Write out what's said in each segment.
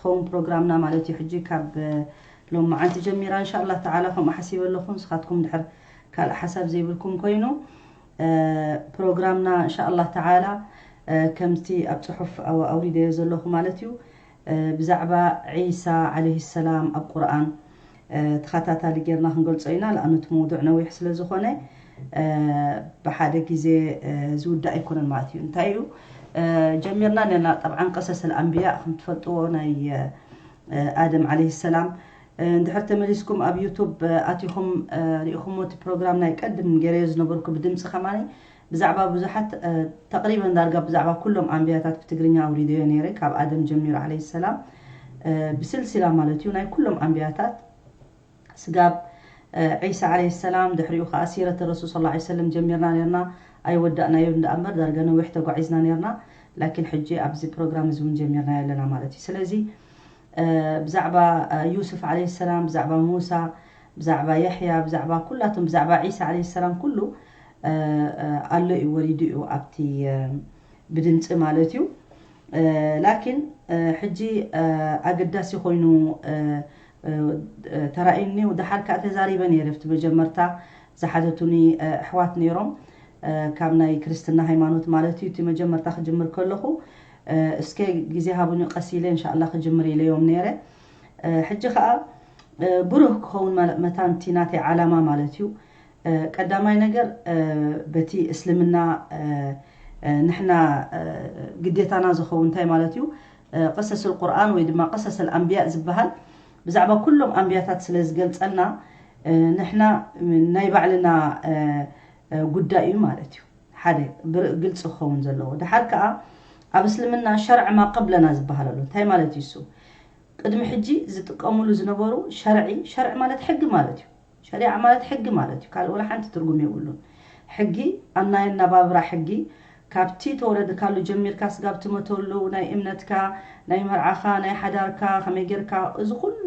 ክኸውን ፕሮግራምና ማለት እዩ። ሕጂ ካብ ሎም መዓንቲ ጀሚራ እንሻላ ተዓላ ከምኡ ሓሲበ ኣለኹ። ንስኻትኩም ድሕር ካልእ ሓሳብ ዘይብልኩም ኮይኑ ፕሮግራምና እንሻላ ተዓላ ከምቲ ኣብ ፅሑፍ ኣውሪደዮ ዘለኹ ማለት እዩ። ብዛዕባ ዒሳ ዓለይሂ ሰላም ኣብ ቁርኣን ተኸታታሊ ጌርና ክንገልጾ ኢና። ለኣኑ እቲ መውዱዕ ነዊሕ ስለ ዝኾነ ብሓደ ግዜ ዝውዳእ ኣይኮነን ማለት እዩ። እንታይ እዩ ጀሚርና ነና? ጠብዓን ቀሰስ ኣልኣንብያ ከም ትፈልጥዎ ናይ ኣደም ዓለይሂ ሰላም እንድሕር ተመሊስኩም ኣብ ዩቱብ ኣቲኹም ሪኢኹሞ እቲ ፕሮግራም ናይ ቀድም ገይረዮ ዝነበርኩ ብድምፂ ከማኒ ብዛዕባ ብዙሓት ተቅሪበን ዳርጋ ብዛዕባ ኩሎም ኣንብያታት ብትግርኛ ኣውሪደዮ ነይረ ካብ ኣደም ጀሚሩ ዓለይሂ ሰላም ብስልሲላ ማለት እዩ ናይ ኩሎም ኣንብያታት ስጋብ ዒሳ ዓለይሂ ሰላም ድሕሪኡ ከዓ ሲረት ረሱል ሰለላሁ ዓለይሂ ወሰለም ጀሚርና ነርና ኣይወዳእናዮ እንዳ እምበር ዳርጋ ነዊሕ ተጓዒዝና ነርና ላኪን ሕጂ ኣብዚ ፕሮግራም እዚ እውን ጀሚርና ኣለና ማለት እዩ ስለዚ ብዛዕባ ዩስፍ ዓለይሂ ሰላም ብዛዕባ ሙሳ ብዛዕባ የሕያ ብዛዕባ ኩላቶም ብዛዕባ ዒሳ ዓለይሂ ሰላም ኩሉ ኣሎ እዩ ወሪዱ እዩ ኣብቲ ብድምፂ ማለት እዩ ላኪን ሕጂ ኣገዳሲ ኮይኑ ተራእዩኒ ደሓር ከዓ ተዛሪበ ነይረ ኣብቲ መጀመርታ ዝሓተቱኒ ኣሕዋት ነይሮም ካብ ናይ ክርስትና ሃይማኖት ማለት እዩ እቲ መጀመርታ ክጅምር ከለኹ እስከ ግዜ ሃቡኒ ቀስ ኢለ እንሻላ ክጅምር ኢለዮም ነይረ ሕጂ ከዓ ብሩህ ክኸውን መታን እቲ ናተይ ዓላማ ማለት እዩ ቀዳማይ ነገር በቲ እስልምና ንሕና ግዴታና ዝኸውን እንታይ ማለት እዩ ቀሰስ ቁርኣን ወይ ድማ ቀሰስ ኣንብያ ዝበሃል ብዛዕባ ኩሎም ኣንብያታት ስለ ዝገልፀልና ንሕና ናይ ባዕልና ጉዳይ እዩ ማለት እዩ ሓደ ግልፂ ክኸውን ዘለዎ ድሓር ከዓ ኣብ እስልምና ሸርዕ ማቀብለና ዝበሃል ኣሎ እንታይ ማለት እዩ እሱ ቅድሚ ሕጂ ዝጥቀምሉ ዝነበሩ ሸርዒ ሸርዒ ማለት ሕጊ ማለት እዩ ሸሪዓ ማለት ሕጊ ማለት እዩ ካልእ ወላ ሓንቲ ትርጉም የብሉን ሕጊ ኣብ ናይ ኣነባብራ ሕጊ ካብቲ ተወለድካሉ ጀሚርካ ስጋብ ትመተሉ ናይ እምነትካ ናይ መርዓኻ ናይ ሓዳርካ ከመይ ጌርካ እዚ ኩሉ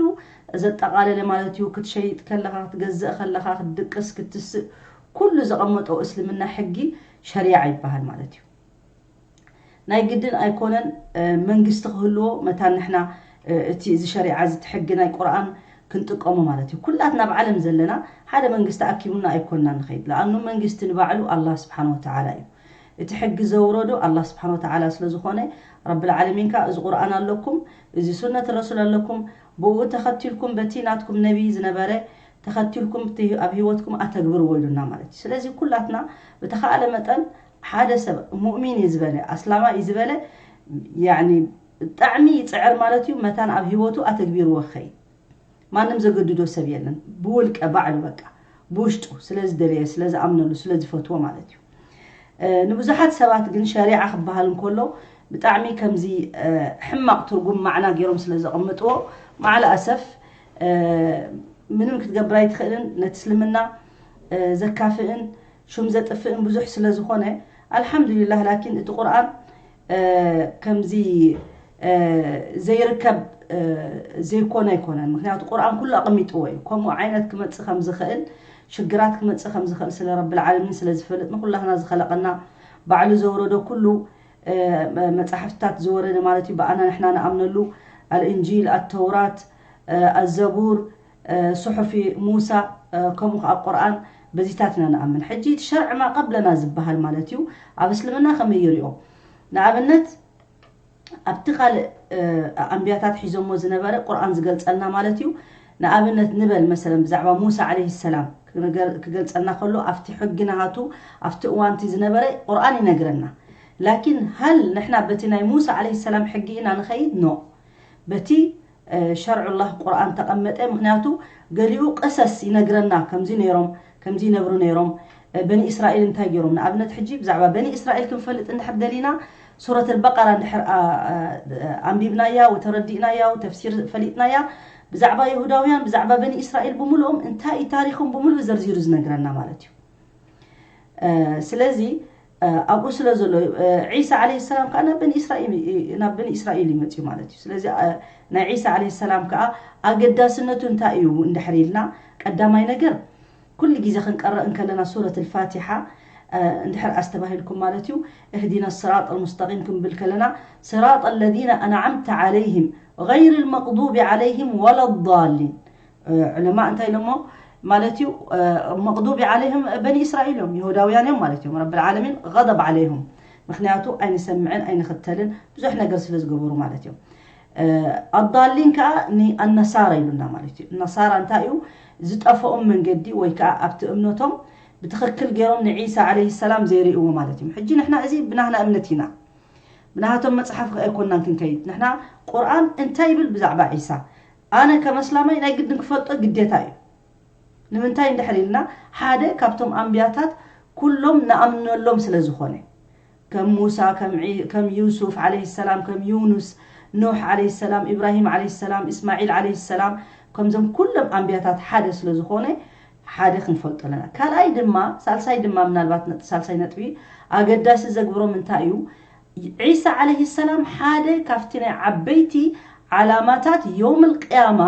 ዘጠቓለለ ማለት እዩ ክትሸይጥ ከለኻ ክትገዝእ ከለኻ ክትድቅስ ክትስእ ኩሉ ዘቐመጦ እስልምና ሕጊ ሸሪዓ ይበሃል ማለት እዩ ናይ ግድን ኣይኮነን መንግስቲ ክህልዎ መታን ንሕና እቲ እዚ ሸሪዓ እዚ ሕጊ ናይ ቁርኣን ክንጥቀሞ ማለት እዩ ኩላትና ኣብ ዓለም ዘለና ሓደ መንግስቲ ኣኪቡና ኣይኮንና ንኸይድ ለኣኑ መንግስቲ ንባዕሉ ኣላህ ስብሓን ወተዓላ እዩ እቲ ሕጊ ዘውረዶ ኣላህ ስብሓን ወተዓላ ስለ ዝኾነ ረብል ዓለሚን ከዓ እዚ ቁርኣን ኣለኩም እዚ ሱነት ረሱል ኣለኩም ብኡ ተኸቲልኩም በቲ ናትኩም ነቢ ዝነበረ ተኸቲልኩም ኣብ ህይወትኩም ኣተግብርዎ ኢሉና ማለት እዩ ስለዚ ኩላትና ብተኻእለ መጠን ሓደ ሰብ ሙእሚን እዩ ዝበለ ኣስላማ እዩ ዝበለ ያኒ ብጣዕሚ ይፅዕር ማለት እዩ መታን ኣብ ህይወቱ ኣተግቢርዎ ክኸይድ ማንም ዘገድዶ ሰብ የለን ብውልቀ ባዕሉ በቃ ብውሽጡ ስለ ዝደለየ ስለ ዝኣምነሉ ስለ ዝፈትዎ ማለት እዩ ንብዙሓት ሰባት ግን ሸሪዓ ክበሃል እንከሎ ብጣዕሚ ከምዚ ሕማቕ ትርጉም ማዕና ገይሮም ስለ ዘቐምጥዎ ማዕለ ኣሰፍ ምንም ክትገብር ኣይትኽእልን ነቲ እስልምና ዘካፍእን ሹም ዘጥፍእን ብዙሕ ስለ ዝኾነ ኣልሓምዱሊላህ ላኪን እቲ ቁርኣን ከምዚ ዘይርከብ ዘይኮነ ኣይኮነን ምክንያቱ ቁርኣን ኩሉ ኣቐሚጥዎ እዩ ከምኡ ዓይነት ክመፅእ ከም ዝኽእል ሽግራት ክመፅእ ከም ዝኽእል ስለ ረብል ዓለሚን ስለ ዝፈልጥ ንኩላህና ዝኸለቐና ባዕሉ ዘወረዶ ኩሉ መፅሓፍትታት ዝወረደ ማለት እዩ ብኣና ንሕና ንኣምነሉ ኣልእንጂል ኣተውራት ኣዘቡር ስሑፊ ሙሳ ከምኡ ከዓ ቁርኣን በዚታት ኢና ንኣምን ሕጂ እቲ ሸርዕ ማቀብለና ዝበሃል ማለት እዩ ኣብ እስልምና ከመይ ይሪኦ ንኣብነት ኣብቲ ካልእ ኣንብያታት ሒዞሞ ዝነበረ ቁርኣን ዝገልፀልና ማለት እዩ ንኣብነት ንበል መሰለን ብዛዕባ ሙሳ ዓለይሂ ሰላም ክገልፀልና ከሎ ኣብቲ ሕጊ ናሃቱ ኣብቲ እዋንቲ ዝነበረ ቁርኣን ይነግረና ላኪን ሃል ንሕና በቲ ናይ ሙሳ ዓለይሂ ሰላም ሕጊ ኢና ንኸይድ ኖ በቲ ሸርዑላህ ቁርኣን ተቐመጠ ምክንያቱ ገሊኡ ቀሰስ ይነግረና ከምዚ ነይሮም ከምዚ ይነብሩ ነይሮም በኒ እስራኤል እንታይ ገይሮም ንኣብነት ሕጂ ብዛዕባ በኒ እስራኤል ክንፈልጥ እንድሕር ደሊና ሱረት ኣልበቀራ እንድሕር ኣንቢብናያ ወተረዲእናያ ወተፍሲር ፈሊጥናያ ብዛዕባ ይሁዳውያን ብዛዕባ በኒ እስራኤል ብምልኦም እንታይ እዩ ታሪኾም ብምሉእ ዘርዚሩ ዝነግረና ማለት እዩ ስለዚ ኣብኡ ስለ ዘሎ ዒሳ ዓለይሂ ሰላም ከዓ ናብ በኒ እስራኤል እዩ መፅኡ ማለት እዩ ስለዚ ናይ ዒሳ ዓለይሂ ሰላም ከዓ ኣገዳስነቱ እንታይ እዩ እንድሕር ኢልና ቀዳማይ ነገር ኩሉ ግዜ ክንቀረእ እንከለና ሱረት الفاتحة እንድሕር ኣስተባሂልኩም ማለት እዩ اهدنا الصراط المستقيم ክንብል ከለና صراط الذين أنعمت عليهم غير المغضوب عليهم ولا الضالين። ዑለማ እንታይ ኢሎሞ ማለት እዩ? መቕዱቢ ዓለይህም በኒ እስራኤል እዮም፣ ይሁዳውያን እዮም ማለት እዮም። ረብል ዓለሚን غضب عليهم፣ ምክንያቱ ኣይንሰምዕን ኣይንኽተልን ብዙሕ ነገር ስለ ዝገበሩ ማለት እዮም። ኣዳሊን ከዓ ንኣነሳራ ኢሉና ማለት እዩ። ነሳራ እንታይ እዩ? ዝጠፈኦም መንገዲ ወይ ከዓ ኣብቲ እምነቶም ብትኽክል ገይሮም ንዒሳ ዓለይሂ ሰላም ዘይርእይዎ ማለት እዮም። ሕጂ ንሕና እዚ ብናህና እምነት ኢና፣ ብናሃቶም መፅሓፍ ከ ኣይኮንናን ክንከይድ። ንሕና ቁርኣን እንታይ ይብል ብዛዕባ ዒሳ ኣነ ከም ኣስላማይ ናይ ግድን ክፈልጦ ግዴታ እዩ። ንምንታይ እንድሕር ኢልና ሓደ ካብቶም ኣንብያታት ኩሎም ንኣምነሎም ስለ ዝኾነ፣ ከም ሙሳ፣ ከም ዒ- ከም ዩሱፍ ዓለይሂ ሰላም፣ ከም ዩኑስ፣ ኑሕ ዓለይሂ ሰላም፣ ኢብራሂም ዓለይሂ ሰላም፣ እስማዒል ዓለይሂ ሰላም፣ ከምዞም ኩሎም ኣንብያታት ሓደ ስለ ዝኾነ ሓደ ክንፈልጦ ኣለና። ካልኣይ ድማ ሳልሳይ ድማ ምናልባት ነጥ- ሳልሳይ ነጥቢ ኣገዳሲ ዘግብሮም እንታይ እዩ? ዒሳ ዓለይሂ ሰላም ሓደ ካብቲ ናይ ዓበይቲ ዓላማታት ዮምል ቅያማ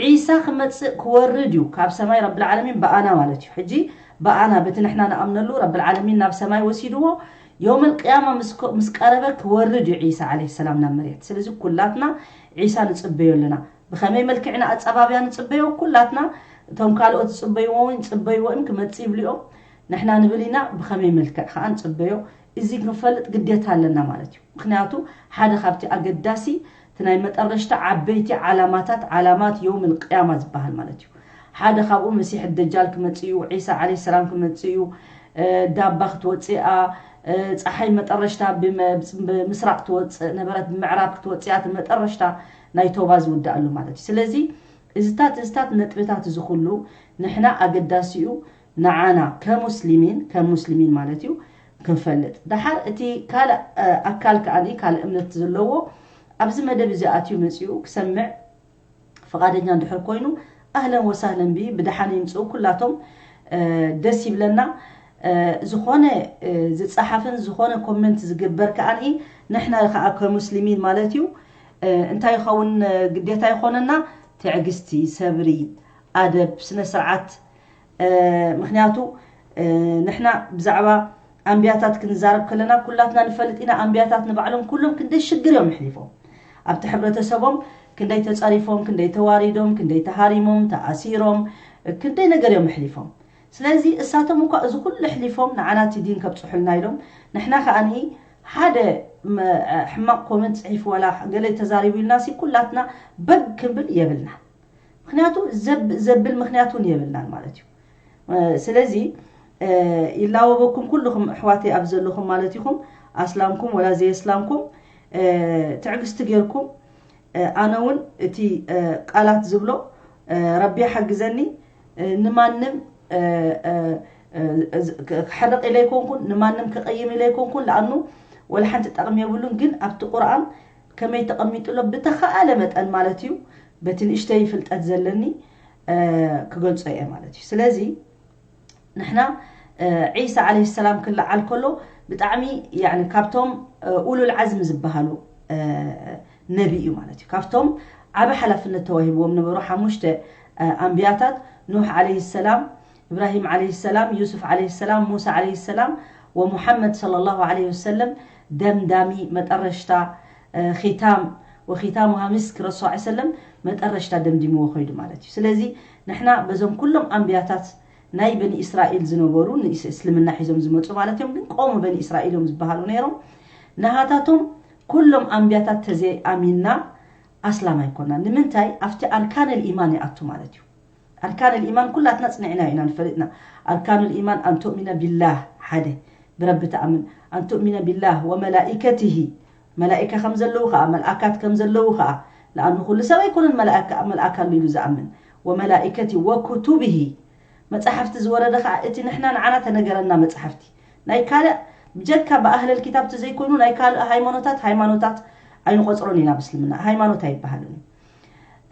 ዒሳ ክመጽእ ክወርድ እዩ ካብ ሰማይ ረብል ዓለሚን ብኣና ማለት እዩ። ሕጂ ብኣና በቲ ንሕና ንኣምነሉ ረብል ዓለሚን ናብ ሰማይ ወሲድዎ ዮመል ቅያማ ምስ ኮ- ምስ ቀረበ ክወርድ እዩ ዒሳ ዓለይሂ ሰላም ናብ መሬት። ስለዚ ኩላትና ዒሳ ንጽበዮ ኣለና። ብኸመይ መልክዕና ኣጸባብያ ንጽበዮ? ኩላትና እቶም ካልኦት ዝጽበይዎ እውን ጽበይዎ እዮም ክመጽእ ይብልኦም። ንሕና ንብል ኢና ብኸመይ መልክዕ ከኣ ንጽበዮ? እዚ ክንፈልጥ ግዴታ ኣለና ማለት እዩ። ምክንያቱ ሓደ ካብቲ ኣገዳሲ እቲ ናይ መጠረሽታ ዓበይቲ ዓላማታት ዓላማት ዮምል ቅያማ ዝበሃል ማለት እዩ። ሓደ ካብኡ መሲሕ ደጃል ክመጽእ እዩ፣ ዒሳ ዓለይሂ ሰላም ክመጽእ እዩ፣ እ፣ ዳባ ክትወጽእ እያ፣ እ፣ ፀሓይ መጠረሽታ ብመ- ብምስራቅ ትወፅእ ነበረት፣ ብምዕራብ ክትወፅእ እያ፣ እቲ መጠረሽታ ናይ ቶባ ዝውዳእሉ ማለት እዩ። ስለዚ እዚታት እዚታት ነጥብታት እዚ ኩሉ ንሕና ኣገዳሲ እዩ ንዓና ከሙስሊሚን ከሙስሊሚን ማለት እዩ ክንፈልጥ። ደሓር እቲ ካልእ እ፣ ኣካል ከኣ ካልእ እምነት ዘለዎ ኣብዚ መደብ እዚ ኣትዩ መፂኡ ክሰምዕ ፍቓደኛ እንድሕር ኮይኑ ኣህለን ወሳህለን ብዩ ብደሓን ይምፅኡ ኩላቶም። እ፣ ደስ ይብለና። እ፣ ዝኾነ እ፣ ዝፀሓፍን ዝኾነ ኮመንት ዝግበር ከኣ ንሕና ከዓ ከሙስሊሚን ማለት እዩ እ፣ እንታይ ይኸውን እ፣ ግዴታ ይኾነና? ትዕግስቲ፣ ሰብሪ፣ ኣደብ፣ ስነ ስርዓት። እ፣ ምክንያቱ እ፣ ንሕና ብዛዕባ ኣንብያታት ክንዛረብ ከለና ኩላትና ንፈልጥ ኢና። ኣንብያታት ንባዕሎም ኩሎም ክንደይ ሽግር እዮም ኣሕሊፎም ኣብቲ ሕብረተሰቦም፣ ክንደይ ተፀሪፎም፣ ክንደይ ተዋሪዶም፣ ክንደይ ተሃሪሞም፣ ተኣሲሮም፣ ክንደይ ነገር እዮም ኣሕሊፎም። ስለዚ እሳቶም እኳ እዚ ኩሉ ኣሕሊፎም ንዓና እቲ ዲን ከብፅሑልና ኢሎም፣ ንሕና ከኣ ሓደ መ- ሕማቕ ኮመንት ፅሒፉ ዋላ ገለ ተዛሪቡ ኢልና ሲ ኩላትና በግ ክንብል የብልና። ምክንያቱ ዘብ- ዘብል ምክንያት እውን የብልናን ማለት እዩ። እ፣ ስለዚ እ፣ ይላወበኩም ኩልኹም ኣሕዋተይ ኣብ ዘለኹም ማለት ኢኹም ኣስላምኩም ወላ ዘየስላምኩም እ፣ ትዕግስቲ ጌርኩም እ፣ ኣነ እውን እቲ እ፣ ቃላት ዝብሎ እ፣ ረቢ ሓግዘኒ እ፣ ንማንም እ፣ እ፣ እ፣ ዝ- ክ- ክሕርቕ ኢለ ኣይኮንኩን፣ ንማንም ክቕይም ኢለ ኣይኮንኩን። ለኣኑ ወላ ሓንቲ ጠቕሚ የብሉን። ግን ኣብቲ ቁርኣን ከመይ ተቐሚጡ ኣሎ ብተኸኣለ መጠን ማለት እዩ በቲ ንእሽተይ ፍልጠት ዘለኒ እ፣ ክገልጾ እየ ማለት እዩ። ስለዚ ንሕና እ፣ ዒሳ ዓለይሂ ሰላም ክለዓል ከሎ ብጣዕሚ ያኒ ካብቶም እ፣ ኡሉል ዓዝሚ ዝበሃሉ እ፣ ነቢ እዩ ማለት እዩ። ካብቶም ዓቢ ሓላፍነት ተዋሂብዎም ነበሩ ሓሙሽተ እ፣ ኣንብያታት ኑሕ ዓለይሂ ሰላም፣ ኢብራሂም ዓለይሂ ሰላም፣ ዩሱፍ ዓለይሂ ሰላም፣ ሙሳ ዓለይሂ ሰላም ወሙሓመድ ሰለላሁ ዓለይሂ ወሰለም ደምዳሚ መጠረሽታ እ፣ ኺታም ወኺታሙሃ ሚስክ ረሱል ሰለም መጠረሽታ ደምዲምዎ ኮይዱ ማለት እዩ። ስለዚ ንሕና በዞም ኩሎም ኣንብያታት ናይ በኒ እስራኤል ዝነበሩ ንእስ- እስልምና ሒዞም ዝመፁ ማለት እዮም፣ ግን ቆሙ በኒ እስራኤል እዮም ዝበሃሉ ነይሮም። ንሃታቶም ኩሎም ኣንብያታት ተዘይኣሚንና ኣስላም ኣይኮና። ንምንታይ? ኣብቲ ኣርካን ልኢማን ይኣቱ ማለት እዩ። ኣርካን ልኢማን ኩላትና ፅንዕና ኢና ንፈልጥና። ኣርካን ልኢማን ኣን ቱእሚነ ቢላህ ሓደ ብረቢ ተኣምን፣ ኣን ቱእሚነ ቢላህ ወመላኢከትሂ መላኢካ ከም ዘለዉ ከዓ መልኣካት ከም ዘለዉ ከዓ ለኣኑ ኩሉ ሰብ ኣይኮነን መልኣካ መልኣካ ኣሎ ኢሉ ዝኣምን ወመላኢከቲ ወኩቱብሂ መፅሓፍቲ ዝወረደ ከዓ እቲ ንሕና ንዓና ተነገረና መፅሓፍቲ ናይ ካልእ ብጀካ ብኣህለል ኪታብ ተዘይኮይኑ ናይ ካልእ ሃይማኖታት ሃይማኖታት ኣይንቆፅሮን ኢና ብስልምና ሃይማኖት ኣይበሃልን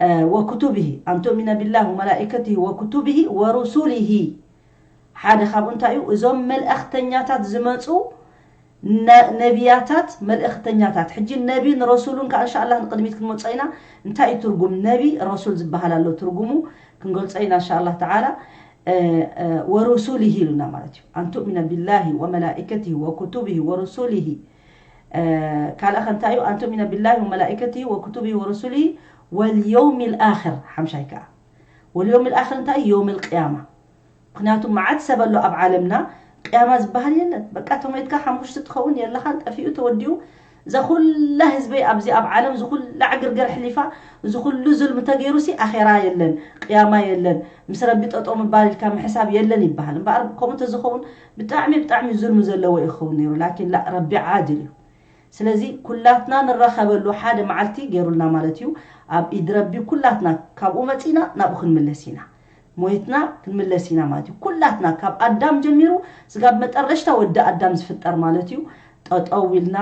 እዩ ወኩቱብሂ ኣን ቱእሚነ ቢላህ ወመላኢከትሂ ወኩቱብሂ ወሩሱልሂ ሓደ ካብኡ እንታይ እዩ እዞም መልእኽተኛታት ዝመፁ ነቢያታት መልእኽተኛታት ሕጂ ነቢ ንረሱሉን ከዓ እንሻላ ንቅድሚት ክንመፀ ኢና እንታይ እዩ ትርጉም ነቢ ረሱል ዝበሃል ኣሎ ትርጉሙ ክንገልፀ ኢና እንሻላ ተዓላ ወሩሱሊሂ ኢሉና ማለት እዩ ኣንቱእሚነ ቢላሂ ወመላኢከትሂ ወኩቱብሂ ወሩሱሊሂ ካልእ ከ እንታይ እዩ? ኣንቱእሚነ ቢላሂ ወመላኢከቲሂ ወክቱቢሂ ወሩሱሊሂ ወልየውሚል ኣኽር። ሓምሻይ ከዓ ወልየውሚል ኣኽር እንታይ እዩ? የውመል ቅያማ። ምክንያቱ መዓት ሰብ ኣሎ ኣብ ዓለምና፣ ቅያማ ዝበሃል የለን። በቃ ተሞይትካ ሓሙሽቲ ትኸውን የለኻን፣ ጠፊኡ ተወዲኡ። እዛ ኩላ ህዝበይ ኣብዚ ኣብ ዓለም እዚ ኩላ ዕግርግር ሕሊፋ፣ እዚ ኩሉ ዙልሚ ተገይሩሲ ኣኼራ የለን፣ ቅያማ የለን፣ ምስ ረቢ ጠጠው ምባል ኢልካ ምሕሳብ የለን ይበሃል። እምበኣር ከምኡ እንተዝኸውን ብጣዕሚ ብጣዕሚ ዙልሚ ዘለዎ ይኸውን ነይሩ። ላኪን ላ፣ ረቢ ዓድል እዩ። ስለዚ ኩላትና ንራኸበሉ ሓደ መዓልቲ ገይሩልና ማለት እዩ። ኣብ ኢድ ረቢ ኩላትና ካብኡ መጺና ናብኡ ክንምለስ ኢና። ሞይትና ክንምለስ ኢና ማለት እዩ። ኩላትና ካብ ኣዳም ጀሚሩ ስጋብ መጠረሽታ ወዲ ኣዳም ዝፍጠር ማለት እዩ። ጠጠው ኢልና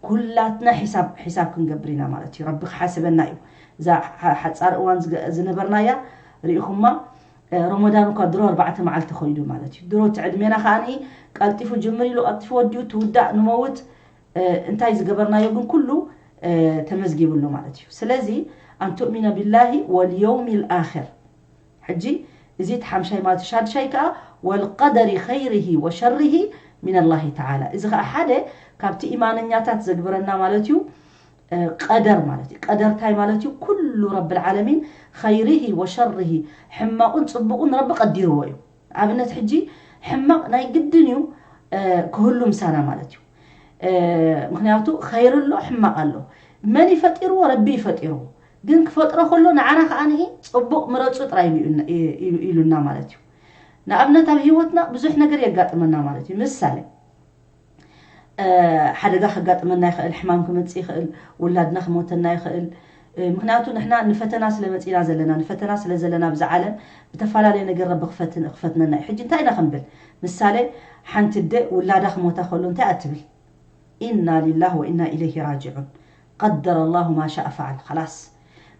ኩላትና ሒሳብ ሒሳብ ክንገብር ኢና ማለት እዩ። ረቢ ክሓስበና እዩ። እዛ ሓ- ሓጻር እዋን ዝገ- ዝነበርናያ ርኢኹማ። እ፣ ረመዳን እኳ ድሮ ኣርባዕተ መዓልቲ ኮይዱ ማለት እዩ። ድሮ እቲ ዕድሜና ከኣ ቀልጢፉ ጅምር ኢሉ ቀልጢፉ ወዲኡ ትውዳእ ንመውት። እ፣ እንታይ ዝገበርናዮ ግን ኩሉ እ፣ ተመዝጊቡ ኣሎ ማለት እዩ። ስለዚ ኣንቱእሚነ ቢላሂ ወልየውሚል ኣኽር። ሕጂ እዚ እቲ ሓምሻይ ማለት እዩ። ሻድሻይ ከኣ ወልቀደሪ ኸይሪሂ ወሸሪሂ ሚነላሂ ተዓላ። እዚ ከኣ ሓደ ካብቲ ኢማነኛታት ዘግብረና ማለት እዩ። እ፣ ቀደር ማለት እዩ። ቀደር እንታይ ማለት እዩ? ኩሉ ረብል ዓለሚን ኸይሪሂ ወሸሪሂ፣ ሕማቑን ጽቡቑን ረቢ ቀዲርዎ እዩ። ኣብነት ሕጂ ሕማቕ ናይ ግድን እዩ እ፣ ክህሉ ምሳና ማለት እዩ። እ፣ ምክንያቱ ኸይር ኣሎ ሕማቕ ኣሎ። መን ይፈጢርዎ? ረቢ ይፈጢርዎ። ግን ክፈጥሮ ከሎ ንዓና ከኣ ንኢ ጽቡቕ ምረጹ ጥራይ ኢሉ- ኢሉ- ኢሉና ማለት እዩ። ንኣብነት ኣብ ህይወትና ብዙሕ ነገር የጋጥመና ማለት እዩ። ምሳሌ እ፣ ሓደጋ ከጋጥመና ይኽእል፣ ሕማም ክመጽእ ይኽእል፣ ውላድና ክሞተና ይኽእል። እ፣ ምክንያቱ ንሕና ንፈተና ስለ መጺና ዘለና፣ ንፈተና ስለ ዘለና ብዛ ዓለም ብተፈላለየ ነገር ረቢ ክፈትን- ክፈትነና እዩ። ሕጂ እንታይ ኢና ክንብል? ምሳሌ ሓንቲ ኣደ ውላዳ ክሞታ ከሎ እንታይ እያ ትብል? ኢና ሊላህ ወኢና ኢለይሂ ራጅዑን። ቀደረ ላሁ ማ ሻእ ፈዓል። ኸላስ።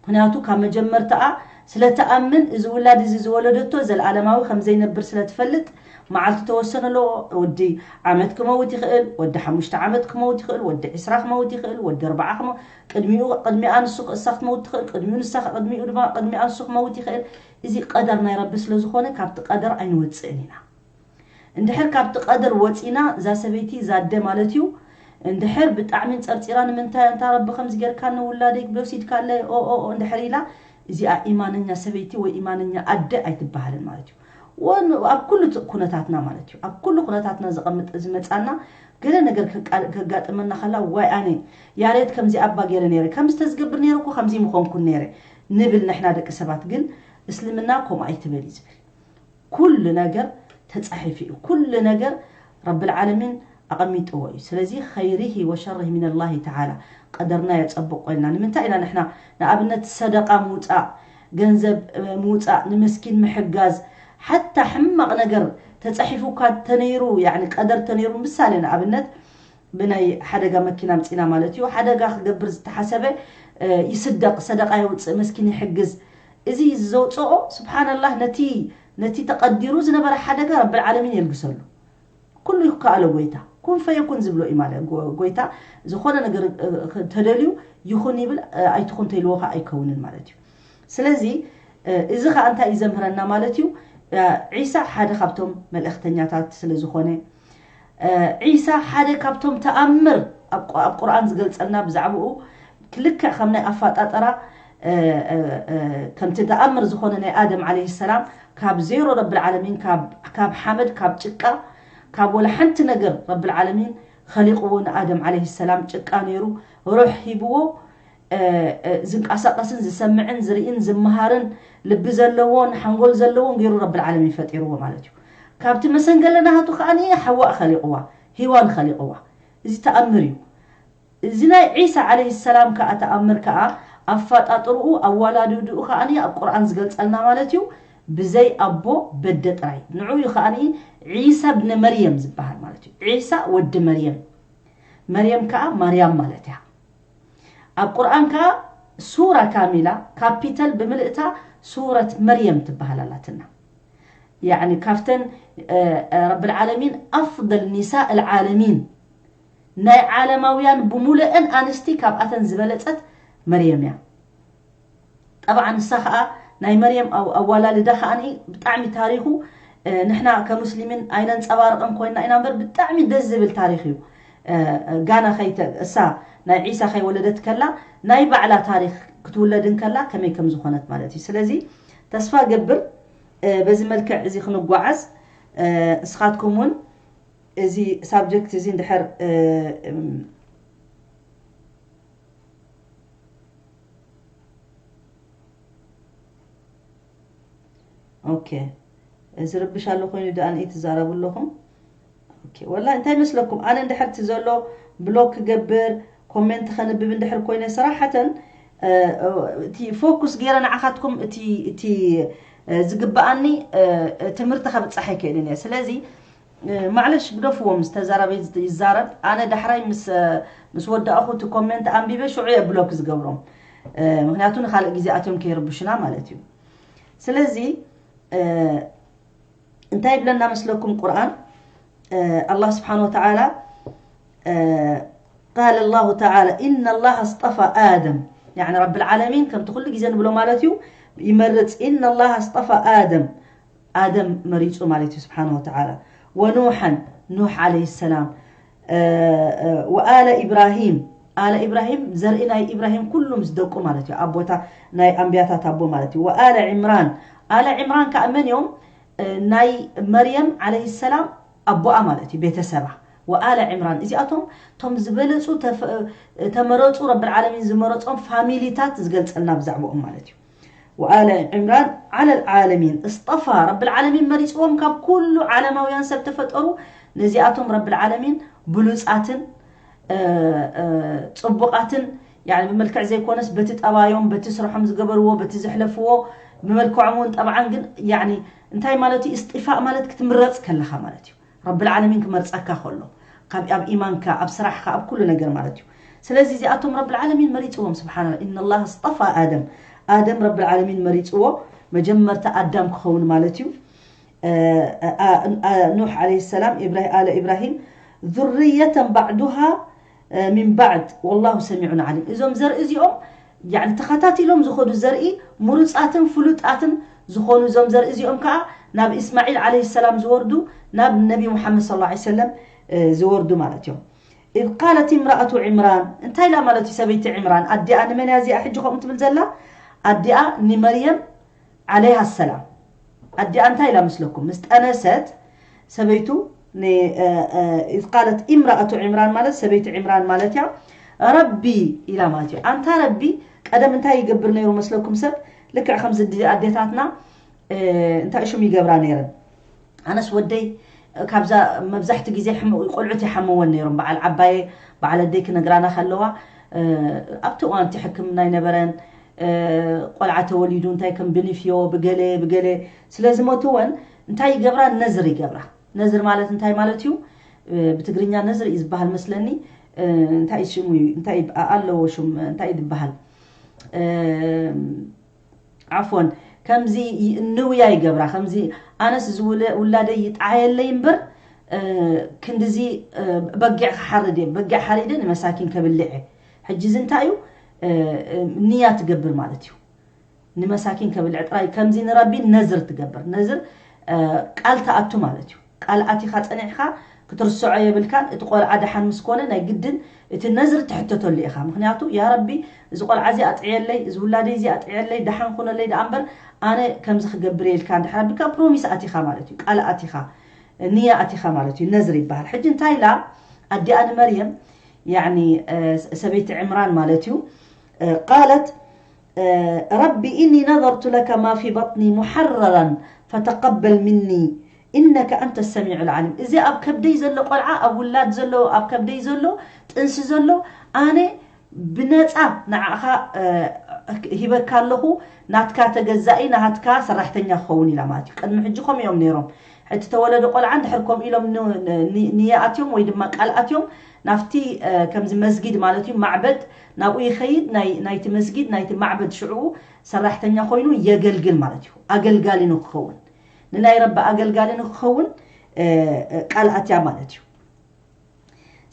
ምክንያቱ ካብ መጀመርታኣ ስለ ትኣምን፣ እዚ ውላድ እዚ ዝወለደቶ ዘለኣለማዊ ከም ዘይነብር ስለ ትፈልጥ፣ መዓልቲ ተወሰነ ኣለዎ። ወዲ ዓመት ክመውት ይኽእል፣ ወዲ ሓሙሽተ ዓመት ክመውት ይኽእል፣ ወዲ ዕስራ ክመውት ይኽእል፣ ወዲ ኣርባዓ ክመ- ቅድሚኡ ቅድሚኣ ንሱ እሳ ክትመውት ትኽእል፣ ቅድሚኡ ንሳ ቅድሚኡ ድማ ቅድሚኣ ንሱ ክመውት ይኽእል። እዚ ቀደር ናይ ረቢ ስለ ዝኾነ ካብቲ ቀደር ኣይንወጽእን ኢና። እንድሕር ካብቲ ቀደር ወጺና፣ እዛ ሰበይቲ እዛ ኣደ ማለት እዩ፣ እንድሕር ብጣዕሚ ጸርጺራ፣ ንምንታይ ኣንታ ረቢ ከምዚ ጌርካኒ፣ ውላደይ ወሲድካለይ፣ ኦ ኦ ኦ እንድሕር ኢላ፣ እዚኣ ኢማነኛ ሰበይቲ ወይ ኢማነኛ ኣደ ኣይትበሃልን ማለት እዩ። ወን ኣብ ኩሉ ት- ኩነታትና ማለት እዩ፣ ኣብ ኩሉ ኩነታትና ዘቐምጥ ዝመጻና ገለ ነገር ከቃ- ከጋጥመና ከላ፣ ዋይ ኣነ ያሬድ ከምዚ ኣባ ገይረ ነይረ፣ ከምዚ ተዝገብር ነይረ እኮ ከምዚ ምኾንኩን ነይረ ንብል ንሕና ደቂ ሰባት። ግን እስልምና ከምኡ ኣይትበል እዩ ዝብል። ኩሉ ነገር ተጻሒፉ እዩ። ኩሉ ነገር ረብል ዓለሚን ኣቐሚጥዎ እዩ። ስለዚ ኸይሪሂ ወሸሪሂ ሚነላሂ ተዓላ፣ ቀደርና የጸብቆ ኢልና። ንምንታይ ኢና ንሕና ንኣብነት ሰደቃ ምውጻእ፣ ገንዘብ እ፣ ምውጻእ፣ ንምስኪን ምሕጋዝ፣ ሓታ ሕማቕ ነገር ተጻሒፉካ ተነይሩ፣ ያዕኒ ቀደር ተነይሩ፣ ምሳሌ ንኣብነት ብናይ ሓደጋ መኪና ምጺና ማለት እዩ። ሓደጋ ክገብር ዝተሓሰበ እ፣ ይስደቕ፣ ሰደቃ የውጽእ፣ መስኪን ይሕግዝ። እዚ ዘውጽኦ ስብሓንላህ ነቲ ነቲ ተቐዲሩ ዝነበረ ሓደጋ ረብል ዓለሚን የልግሰሉ። ኩሉ ይከኣሎ ጎይታ። ኩን ፈየኩን ዝብሎ እዩ ማለት ጎ- ጎይታ ዝኾነ ነገር እ፣ ክ- ተደልዩ ይኹን ይብል እ፣ ኣይትኹን ተይልዎ ከዓ ኣይከውንን ማለት እዩ። ስለዚ እ፣ እዚ ከዓ እንታይ እዩ ዘምህረና ማለት እዩ? እ፣ ዒሳ ሓደ ካብቶም መልእኽተኛታት ስለ ዝኾነ ዒሳ ሓደ ካብቶም ተኣምር ኣብ ቁ- ኣብ ቁርኣን ዝገልጸልና ብዛዕባኡ ክልክዕ ከም ናይ ኣፋጣጠራ እ፣ እ፣ እ፣ ከምቲ ተኣምር ዝኾነ ናይ ኣደም ዓለይሂ ሰላም ካብ ዜሮ ረብል ዓለሚን ካብ ካብ ሓመድ ካብ ጭቃ ካብ ወላ ሓንቲ ነገር ረብል ዓለሚን ኸሊቕዎ ንኣደም ዓለይሂ ሰላም ጭቃ ነይሩ ሩሕ ሂብዎ እ፣ እ፣ ዝንቀሳቐስን ዝሰምዕን ዝርእን ዝመሃርን ልቢ ዘለዎን ሓንጎል ዘለዎን ገይሩ ረብል ዓለሚን ፈጢርዎ ማለት እዩ። ካብቲ መሰንገለ ናቱ ከኣ ሓዋእ ኸሊቕዋ ሂዋን ኸሊቕዋ። እዚ ተኣምር እዩ። እዚ ናይ ዒሳ ዓለይሂ ሰላም ከኣ ተኣምር ከኣ ኣፈጣጥርኡ ኣዋላድድኡ ከኣ ኣብ ቁርኣን ዝገልጸልና ማለት እዩ። ብዘይ ኣቦ በደ ጥራይ ንዑ እዩ ከኣ ዒሳ ብነ መርየም ዝበሃል ማለት እዩ። ዒሳ ወዲ መርየም፣ መርየም ከኣ ማርያም ማለት እያ። ኣብ ቁርኣን ከኣ ሱራ ካሚላ ካፒተል ብምልእታ ሱረት መርየም ትበሃል ኣላትና። ያዕኒ ካብተን ረብል ዓለሚን ኣፍደል ኒሳእ ልዓለሚን ናይ ዓለማውያን ብሙሉአን ኣንስቲ ካብኣተን ዝበለጸት መርየም እያ። ጠብዓ ንሳ ከኣ ናይ መርየም ኣው- ኣዋላልዳ ከኣ ብጣዕሚ ታሪኹ እ፣ ንሕና ከሙስሊምን ኣይነንጸባርቕን ኮይና ኢና እምበር ብጣዕሚ ደስ ዝብል ታሪኽ እዩ። ጋና ከይተ እሳ ናይ ዒሳ ከይወለደት ከላ ናይ ባዕላ ታሪክ ክትውለድ እንከላ ከመይ ከም ዝኾነት ማለት እዩ። ስለዚ ተስፋ ገብር በዚ መልክዕ እዚ ክንጓዓዝ፣ እስኻትኩም እውን እዚ ሳብጀክት እዚ እንድሕር ኦኬ፣ እዚ ርብሽ ኣሎ ኮይኑ ደኣ ንኢ ትዛረቡ ኣለኹም። ኦኬ፣ ወላ እንታይ መስለኩም? ኣነ እንድሕር እቲ ዘሎ ብሎክ ክገብር፣ ኮሜንት ከንብብ እንድሕር ኮይነ፣ ሰራሓተን እቲ ፎኩስ ገይረ ንዓኻትኩም እቲ እቲ ዝግበኣኒ ትምህርቲ ከብጻሕ ኣይክእልን እየ። ስለዚ ማዕለሽ ግደፍዎም፣ ዝተዛረበ ይዛረብ። ኣነ ዳሕራይ ምስ ምስ ወዳእኹ እቲ ኮሜንት ኣንቢበ ሽዑ እየ ብሎክ ዝገብሮም። ምክንያቱ ንካልእ ግዜ ኣትዮም ከይርብሹና ማለት እዩ። ስለዚ እንታይ ይብለና መስለኩም ቁርኣን? ኣላህ ስብሓን ወተዓላ قال الله تعالى إن الله اصطفى آدم، يعني رب العالمين ከምቲ ኩሉ ግዜ ንብሎ ማለት እዩ፣ ይመርጽ። إن الله اصطفى آدم، ኣደም መሪጹ ማለት እዩ ስብሓን ወተዓላ። ወኑሐን፣ ኑሕ ዓለይሂ ሰላም፣ ወኣለ ኢብራሂም፣ ኣለ ኢብራሂም ዘርኢ ናይ ኢብራሂም ኩሉ ምስ ደቁ ማለት እዩ። ኣቦታ ናይ ኣንብያታት ኣቦ ማለት እዩ። ወኣለ ዕምራን፣ ኣለ ዕምራን ከዓ መን እዮም? ናይ መርየም ዓለይሂ ሰላም ኣቦኣ ማለት እዩ፣ ቤተሰባ። ወኣለ ዕምራን፣ እዚኣቶም እቶም ዝበለፁ ተመረፁ፣ ረብል ዓለሚን ዝመረፆም ፋሚሊታት ዝገልፀልና ብዛዕባኦም ማለት እዩ። ወኣለ ዕምራን ዓለል ዓለሚን እስጠፋ፣ ረብል ዓለሚን መሪፅዎም ካብ ኩሉ ዓለማውያን ሰብ ተፈጠሩ። ነዚኣቶም ረብል ዓለሚን ብሉፃትን ፅቡቓትን፣ ያኒ ብመልክዕ ዘይኮነስ በቲ ጠባዮም፣ በቲ ስርሖም ዝገበርዎ፣ በቲ ዘሕለፍዎ፣ ብመልክዖም እውን ጠብዓን ግን ያኒ እንታይ ማለት እዩ? እስጢፋእ ማለት ክትምረፅ ከለኻ ማለት እዩ። ረብል ዓለሚን ክመርፀካ ከሎ ካብ ኣብ ኢማንካ፣ ኣብ ስራሕካ፣ ኣብ ኩሉ ነገር ማለት እዩ። ስለዚ እዚኣቶም ረብል ዓለሚን መሪፅዎም። ስብሓንላ፣ ኢነላህ እስጠፋ ኣደም፣ ኣደም ረብል ዓለሚን መሪፅዎ መጀመርታ ኣዳም ክኸውን ማለት እዩ። ኑሕ ዓለይሂ ሰላም፣ ኣለ ኢብራሂም ذرية بعضها من بعض والله سميع عليم። እዞም ዘርኢ እዚኦም ያኒ ተኸታቲሎም ዝኸዱ ዘርኢ ምሩፃትን ፍሉጣትን ዝኾኑ እዞም ዘርኢ እዚኦም ከዓ ናብ እስማዒል ዓለይሂ ሰላም ዝወርዱ፣ ናብ ነቢ ሙሓመድ ሰለላሁ ዓለይሂ ወሰለም ዝወርዱ ማለት እዮም። إذ قالت امرأة عمران، እንታይ ኢላ ማለት እዩ ሰበይቲ ዕምራን? ኣዲኣ ንመን እያ እዚኣ ሕጂ ከምኡ ትብል ዘላ? ኣዲኣ ንመርየም ዓለይሃ ሰላም። ኣዲኣ እንታይ ኢላ ምስለኩም? ምስ ጠነሰት ሰበይቱ ን-፣ እ፣ እ፣ إذ قالت امرأة عمران ማለት ሰበይቲ ዕምራን ማለት እያ። ረቢ ኢላ ማለት እዩ። ኣንታ ረቢ፣ ቀደም እንታይ ይገብር ነይሩ መስለኩም ሰብ? ልክዕ ከምዚ ድ-፣ ኣዴታትና፣ እ፣ እንታይ ሽም ይገብራ ነይረን? ኣነስ ወደይ ካብዛ መብዛሕቲ ግዜ ሕም-፣ ቆልዑት ይሓምወን ነይሮም። በዓል ዓባየ፣ በዓል ኣደይ ክነግራና ከለዋ፣ እ፣ ኣብቲ እዋን እቲ ሕክምና ኣይነበረን። እ፣ ቆልዓ ተወሊዱ እንታይ ከም ብንፍዮ፣ ብገለ፣ ብገለ ስለ ዝሞትወን እንታይ ይገብራ? ነዝር ይገብራ። ነዝር ማለት እንታይ ማለት እዩ? እ፣ ብትግርኛ ነዝር እዩ ዝበሃል መስለኒ። እ፣ እንታይ ሽሙ እዩ? እንታይ ይብ-፣ ኣ-፣ ኣለዎ ሽም፣ እንታይ እዩ ዝበሃል? እ፣ ዓፎን፣ ከምዚ ይ-፣ ንውያ ይገብራ። ከምዚ ኣነስ እዚ ውለ-፣ ውላደይ ይጠዓየለይ እምበር፣ እ፣ ክንድዚ፣ እ፣ በጊዕ ክሓርድ እየ፣ በጊዕ ሓሪደ ንመሳኪን ከብልዕ እየ። ሕጂ እዚ እንታይ እዩ? እ፣ እ፣ ንያ ትገብር ማለት እዩ። ንመሳኪን ከብልዕ ጥራይ፣ ከምዚ ንረቢ ነዝር ትገብር። ነዝር፣ እ፣ ቃል ትኣቱ ማለት እዩ። ቃል ኣቲኻ ጸኒዕካ ክትርስዖ የብልካን። እቲ ቆልዓ ደሓን ምስ ኮነ ናይ ግድን እቲ ነዝር ትሕተተሉ ኢኻ። ምኽንያቱ፣ ያ ረቢ፣ እዚ ቆልዓ እዚ ኣጥዕየለይ፣ እዚ ውላደይ እዚ ኣጥዕየለይ፣ ደሓን ኩነለይ ደኣ እምበር ኣነ ከምዚ ክገብር እየ ኢልካ እንድሕር ኣቢልካ ፕሮሚስ ኣቲኻ ማለት እዩ። ቃል ኣቲኻ፣ ንያ ኣቲኻ ማለት እዩ። ነዝር ይበሃል። ሕጂ እንታይ ኢላ ኣዲኣ ንመርየም፣ ያኒ፣ እ፣ ሰበይቲ ዕምራን ማለት እዩ። እ፣ ቃለት፣ እ፣ ረቢ ኢኒ ነዘርቱ ለከ ማ ፊ በጥኒ ሙሐረራን ፈተቀበል ሚኒ ኢነከ ኣንተ ሰሚዑ ልዓሊም። እዚ ኣብ ከብደይ ዘሎ ቆልዓ፣ ኣብ ውላድ ዘሎ፣ ኣብ ከብደይ ዘሎ፣ ጥንሲ ዘሎ፣ ኣነ ብነጻ ንዓኻ፣ እ፣ ሂበካ ኣለኹ፣ ናትካ ተገዛኢ፣ ናትካ ሰራሕተኛ ክኸውን ኢላ ማለት እዩ። ቅድሚ ሕጂ ከምኡ እዮም ነይሮም። እቲ ተወለደ ቆልዓ እንድሕር ከምኡ ኢሎም ን-፣ ን-፣ ን-፣ ንያ ኣትዮም ወይ ድማ ቃል ኣትዮም፣ ናብቲ፣ እ፣ ከምዚ መስጊድ ማለት እዩ፣ ማዕበድ ናብኡ ይኸይድ፣ ናይ፣ ናይቲ መስጊድ፣ ናይቲ ማዕበድ ሽዕኡ ሰራሕተኛ ኮይኑ የገልግል ማለት እዩ። ኣገልጋሊ ነው ክኸውን። ንናይ ረቢ ኣገልጋሊ ነው ክኸውን፣ እ፣ እ፣ ቃል ኣትያ ማለት እዩ።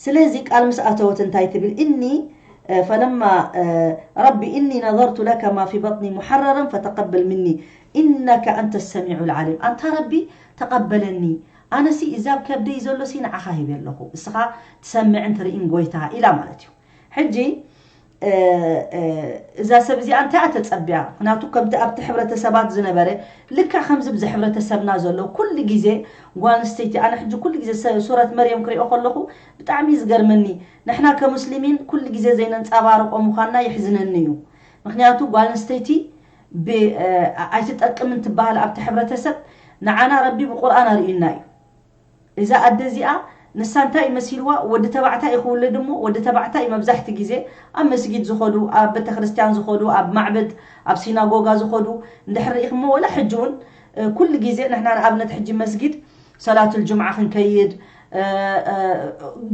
ስለዚ ቃል ምስ ኣተወት እንታይ ትብል? እኒ፣ እ፣ ፈለማ፣ እ፣ ረቢ እኒ ነዘርቱ ለከ ማ ፊ በጥኒ ሙሐረረን ፈተቀበል ሚኒ ኢነከ ኣንተ ሰሚዑ ልዓሊም። ኣንታ ረቢ ተቐበለኒ፣ ኣነሲ እዛ ኣብ ከብደይ ዘሎ ሲ ንዓኻ ሂበ ኣለኹ፣ እስኻ ትሰምዕን ትርእን ጎይታ ኢላ ማለት እዩ። ሕጂ እዛ ሰብ እዚኣ እንታይ ተጸብያ? ምክንያቱ ከምቲ ኣብቲ ሕብረተሰባት ዝነበረ፣ ልክዕ ከምዚ ብዚ ሕብረተሰብና ዘሎ ኩሉ ግዜ ጓል ኣንስተይቲ፣ ኣነ ሕጂ ኩሉ ግዜ ሱረት መርየም ክሪኦ ከለኹ ብጣዕሚ ዝገርመኒ። ንሕና ከሙስሊሚን ኩሉ ግዜ ዘይነንጻባርቆ ምዃንና ይሕዝነኒ እዩ። ምክንያቱ ጓል ኣንስተይቲ ኣይትጠቅምን ትበሃል ኣብቲ ሕብረተሰብ፣ ንዓና ረቢ ብቁርኣን ኣርእዩና እዩ። እዛ ኣደ እዚኣ ንሳ እንታይ እዩ መሲልዋ? ወዲ ተባዕታይ እዩ ክውለድ እሞ፣ ወዲ ተባዕታይ እዩ መብዛሕቲ ግዜ ኣብ መስጊድ ዝኸዱ፣ ኣብ ቤተክርስትያን ዝኸዱ፣ ኣብ ማዕበድ፣ ኣብ ሲናጎጋ ዝኸዱ እንድሕር ርኢኽሞ፣ ወላ ሕጂ እውን ኩሉ ግዜ ንሕና ንኣብነት ሕጂ መስጊድ ሰላቱል ጁምዓ ክንከይድ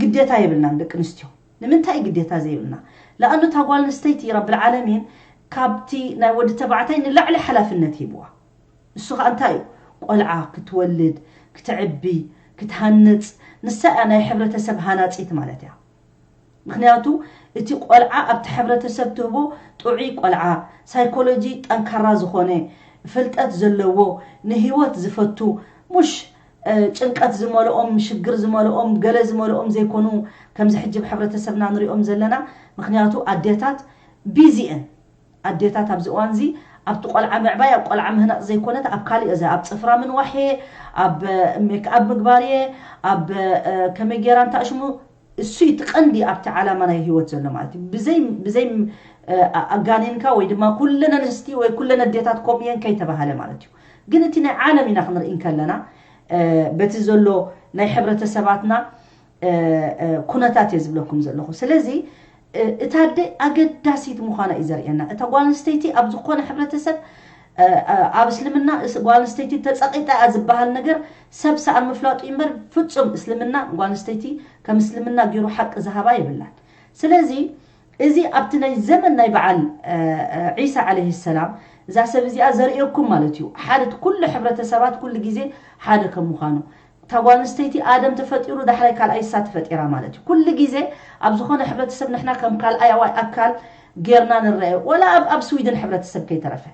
ግዴታ የብልናን ደቂ ኣንስትዮ። ንምንታይ ግዴታ ዘይብልና? ለኣኑ እታ ጓል ኣንስተይቲ ረብል ዓለሚን ካብቲ ናይ ወዲ ተባዕታይ ንላዕሊ ሓላፍነት ሂብዋ። እሱ ኸኣ እንታይ እዩ? ቆልዓ ክትወልድ፣ ክትዕቢ፣ ክትሃንጽ፣ ንሳ እያ ናይ ሕብረተሰብ ሃናጺት ማለት እያ። ምክንያቱ እቲ ቆልዓ ኣብቲ ሕብረተሰብ ትህቦ ጥዑይ ቆልዓ፣ ሳይኮሎጂ ጠንካራ ዝኾነ፣ ፍልጠት ዘለዎ፣ ንህይወት ዝፈቱ፣ ሙሽ ጭንቀት ዝመልኦም፣ ሽግር ዝመልኦም፣ ገለ ዝመልኦም ዘይኮኑ፣ ከምዚ ሕጂ ብሕብረተሰብና ንሪኦም ዘለና። ምክንያቱ ኣዴታት ቢዚ እየን። ኣዴታት ኣብዚ እዋንዚ ኣብቲ ቆልዓ ምዕባይ፣ ኣብ ቆልዓ ምህናፅ ዘይኮነት ኣብ ካሊእ እዛ ኣብ ፅፍራ ምንዋሕ እየ፣ ኣብ ሜክኣፕ ምግባር እየ፣ ኣብ ከመይ ገይራ እንታሽሙ እሱ እዩ እቲ ቀንዲ ኣብቲ ዓላማ ናይ ህይወት ዘሎ ማለት እዩ። ብዘይ ብዘይ ኣጋኒንካ ወይ ድማ ኩለን ኣንስቲ ወይ ኩለን ኣዴታት ከምኡ እየን ከይተባሃለ ማለት እዩ። ግን እቲ ናይ ዓለም ኢና ክንርኢ እንከለና በቲ ዘሎ ናይ ሕብረተሰባትና ኩነታት እየ ዝብለኩም ዘለኹ። ስለዚ እታ ኣደ ኣገዳሲት ምዃና እዩ ዘርእየና። እታ ጓል ኣንስተይቲ ኣብ ዝኾነ ሕብረተሰብ ኣብ እስልምና ጓል ኣንስተይቲ ተፀቂጣ እያ ዝበሃል ነገር ሰብ ሰኣን ምፍላጡ እምበር ፍፁም እስልምና ጓል ኣንስተይቲ ከም እስልምና ገይሩ ሓቂ ዝሃባ የብላን። ስለዚ እዚ ኣብቲ ናይ ዘመን ናይ በዓል ዒሳ ዓለይሂ ሰላም እዛ ሰብ እዚኣ ዘርእየኩም ማለት እዩ። ሓደ እቲ ኩሉ ሕብረተሰባት ኩሉ ግዜ ሓደ ከም ምዃኑ እታ ጓል ኣንስተይቲ ኣደም ተፈጢሩ ዳሕራይ ካልኣይ እሳ ተፈጢራ ማለት እዩ። ኩሉ ግዜ ኣብ ዝኾነ ሕብረተሰብ ንሕና ከም ካልኣያዋይ ኣካል ጌርና ንረአ ወላ ኣብ ኣብ ስዊድን ሕብረተሰብ ከይተረፈ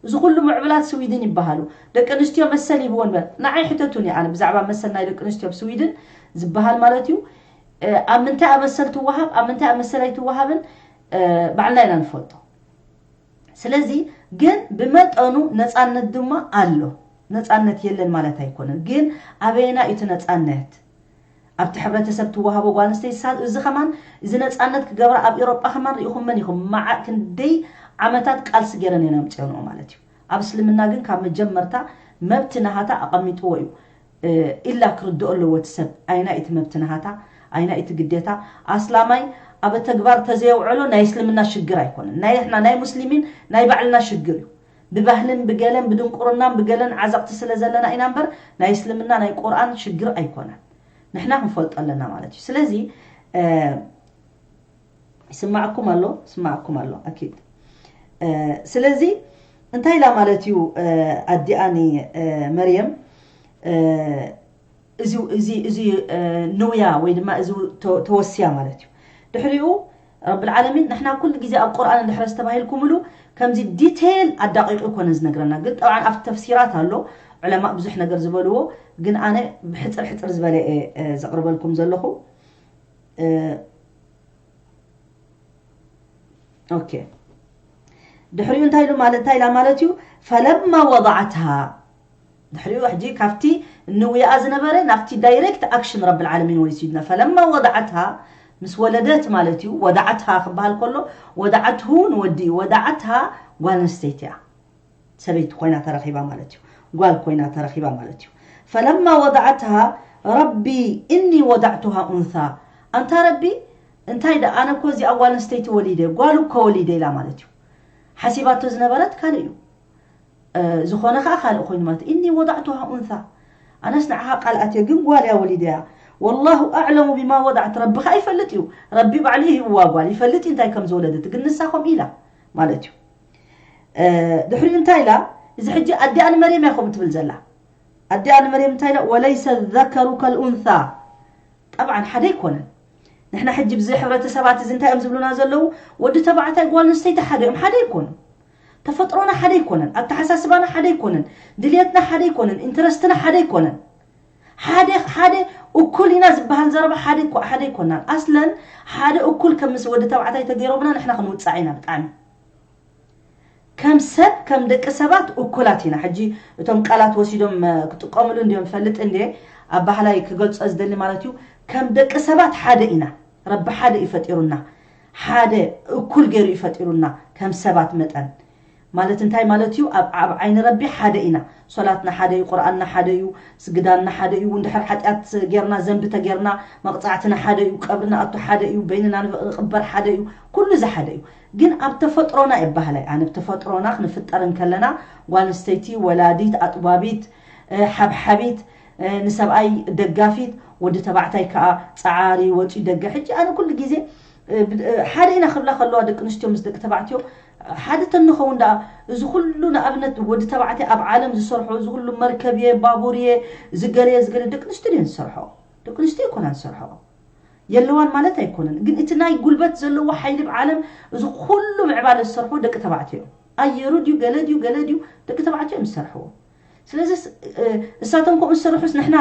እዚ ኩሉ ምዕብላት ስዊድን ይበሃሉ። ደቂ ኣንስትዮ መሰል ይብወን በል ንዓይ ሕተቱኒ ኣነ ብዛዕባ መሰል ናይ ደቂ ኣንስትዮ ኣብ ስዊድን ዝበሃል ማለት እዩ። ኣብ ምንታይ ኣመሰል ትወሃብ ኣብ ምንታይ ኣመሰል ኣይትወሃብን ባዕልና ኢና ንፈልጦ። ስለዚ ግን ብመጠኑ ነፃነት ድማ ኣሎ። ነፃነት የለን ማለት ኣይኮነን። ግን ኣበየና እዩ እቲ ነፃነት? ኣብቲ ሕብረተሰብ ትወሃቦ ጓል ኣንስተይቲ ሳ- እዚ ከማን እዚ ነፃነት ክገብራ ኣብ ኤሮጳ ከማን ርኢኹመን ኢኹም። መዓ ክንደይ ዓመታት ቃልሲ ገይረን እየን ኣምፅኦንኦ ማለት እዩ። ኣብ እስልምና ግን ካብ መጀመርታ መብቲ ናሃታ ኣቐሚጥዎ እዩ። ኢላ ክርድኦ ኣለዎ እቲ ሰብ ኣይና እቲ መብቲ ናሃታ ኣይና እቲ ግዴታ ኣስላማይ ኣብ ተግባር ተዘየውዕሎ ናይ እስልምና ሽግር ኣይኮነን። ናይ ንሕና ናይ ሙስሊሚን ናይ ባዕልና ሽግር እዩ። ብባህልን ብገለን ብድንቁርናን ብገለን ዓዘቕቲ ስለ ዘለና ኢና እምበር ናይ እስልምና ናይ ቁርኣን ሽግር ኣይኮነን። ንሕና ክንፈልጦ ኣለና ማለት እዩ። ስለዚ ይስማዕኩም ኣሎ፣ ይስማዕኩም ኣሎ ኣኪድ። ስለዚ እንታይ ኢላ ማለት እዩ ኣዲኣኒ መርየም እዚ እዚ እዚ ንውያ ወይ ድማ እዚ ተወስያ ማለት እዩ። ድሕሪኡ ረብል ዓለሚን ንሕና ኩሉ ግዜ ኣብ ቁርኣን እንድሕረስ ተባሂልኩምሉ ከምዚ ዲቴይል ኣዳቂቁ ይኮነ ዝነግረና፣ ግን ጠብዓን ኣብቲ ተፍሲራት ኣሎ ዕለማእ ብዙሕ ነገር ዝበልዎ፣ ግን ኣነ ብሕፅር ሕፅር ዝበለ እየ ዘቕርበልኩም ዘለኹ። ኦኬ ድሕሪኡ እንታይ ኢሉ ማለት እንታይ ኢላ ማለት እዩ ፈለማ ወضعتها ድሕሪኡ ሕጂ ካብቲ ንውያኣ ዝነበረ ናብቲ ዳይሬክት ኣክሽን ረብል ዓለሚን ወሲድና ፈለማ ወضعتها ምስ ወለደት ማለት እዩ ወضعتها ክበሃል ከሎ ወضعته ንወዲ እዩ ወضعتها ጓል ኣንስተይቲ እያ ሰበይቲ ኮይና ተረኺባ ማለት እዩ ጓል ኮይና ተረኺባ ማለት እዩ ፈለማ ወضعتها ረቢ እኒ ወضعتها ኡንሳ ኣንታ ረቢ እንታይ ዳ ኣነ እኮ እዚኣ ጓል ኣንስተይቲ ወሊደ ጓል እኮ ወሊደ ኢላ ማለት እዩ ሓሲባቶ ዝነበረት ካልእ እዩ ዝኾነ ከዓ ካልእ ኮይኑ ማለት እኒ ወضعتها ኡንሳ ኣነስ ንዓኻ ቃል ኣትየ ግን ጓል እያ ወሊደ እያ والله أعلم بما وضعت ረቢ ከዓ ይፈልጥ እዩ ረቢ ባዕሉ ይህብዋ ጓል ይፈልጥ እዩ እንታይ ከም ዝወለደት ግን ንሳ ከምኡ ኢላ ማለት እዩ ድሕሪኡ እንታይ ኢላ እዚ ሕጂ ኣዲኣ ንመርየም እያ ከምኡ ትብል ዘላ ኣዲኣ ንመርየም እንታይ ኢላ وليس الذكر كالأنثى ጠብዓን ሓደ ኣይኮነን ንሕና ሕጂ ብዚ ሕብረተሰባት እዚ እንታይ እዮም ዝብሉና ዘለዉ ወዲ ተባዕታይ ጓል ኣንስተይቲ ሓደ እዮም ሓደ ኣይኮኑን ተፈጥሮና ሓደ ኣይኮነን ኣተሓሳስባና ሓደ ኣይኮነን ድልየትና ሓደ ኣይኮነን ኢንተረስትና ሓደ ኣይኮነን ሓደ ሓደ እኩል ኢና ዝበሃል ዘረባ ሓደ እኮ ሓደ ኣይኮናን። ኣስለን ሓደ እኩል ከም ምስ ወዲ ተባዕታይ ተገይሮምና ንሕና ክንውጻዕ ኢና ብጣዕሚ። ከም ሰብ ከም ደቂ ሰባት እኩላት ኢና። ሕጂ እቶም ቃላት ወሲዶም እ፣ ክጥቀምሉ እንዲዮም ፈልጥ እንዴ ኣባህላይ ክገልጾ ዝደሊ ማለት እዩ። ከም ደቂ ሰባት ሓደ ኢና። ረቢ ሓደ እዩ ፈጢሩና። ሓደ እኩል ገይሩ እዩ ፈጢሩና ከም ሰባት መጠን። ማለት እንታይ ማለት እዩ? ኣብ ኣብ ዓይኒ ረቢ ሓደ ኢና። ሶላትና ሓደ እዩ፣ ቁርኣንና ሓደ እዩ፣ ስግዳንና ሓደ እዩ። እንድሕር ሓጢኣት ጌርና ዘንቢ ተጌርና መቕጻዕትና ሓደ እዩ፣ ቀብሪ ንኣቱ ሓደ እዩ፣ በይንና ንበ- ንቕበር ሓደ እዩ። ኩሉ እዚ ሓደ እዩ። ግን ኣብ ተፈጥሮና ይበሃላይ ኣነ ብተፈጥሮና ክንፍጠር እንከለና ጓል ኣንስተይቲ ወላዲት ኣጥባቢት እ፣ ሓብሓቢት እ፣ ንሰብኣይ ደጋፊት ወዲ ተባዕታይ ከዓ ፀዓሪ ወፂኡ ደገ። ሕጂ ኣነ ኩሉ ግዜ እ፣ ብ- እ፣ ሓደ ኢና ክብላ ከለዋ ደቂ ኣንስትዮ ምስ ደቂ ተባዕትዮ ሓደ ተንኸውን ደኣ እዚ ኩሉ ንኣብነት ወዲ ተባዕታይ ኣብ ዓለም ዝሰርሖ እዚ ኩሉ መርከብ እየ ባቡር እየ ዝገለ እየ ዝገለ ደቂ ኣንስትዮ ድየን ዝሰርሖ? ደቂ ኣንስትዮ ኣይኮናን ዝሰርሖ የለዋን ማለት ኣይኮነን። ግን እቲ ናይ ጉልበት ዘለዎ ሓይሊ ብዓለም እዚ ኩሉ ምዕባለ ዝሰርሑ ደቂ ተባዕትዮ እዮም። ኣየሩ ድዩ ገለ ድዩ ገለ ድዩ ደቂ ተባዕትዮ እዮም ዝሰርሕዎ። ስለዚ እ፣ እሳቶም ከምኡ ዝሰርሑስ ንሕና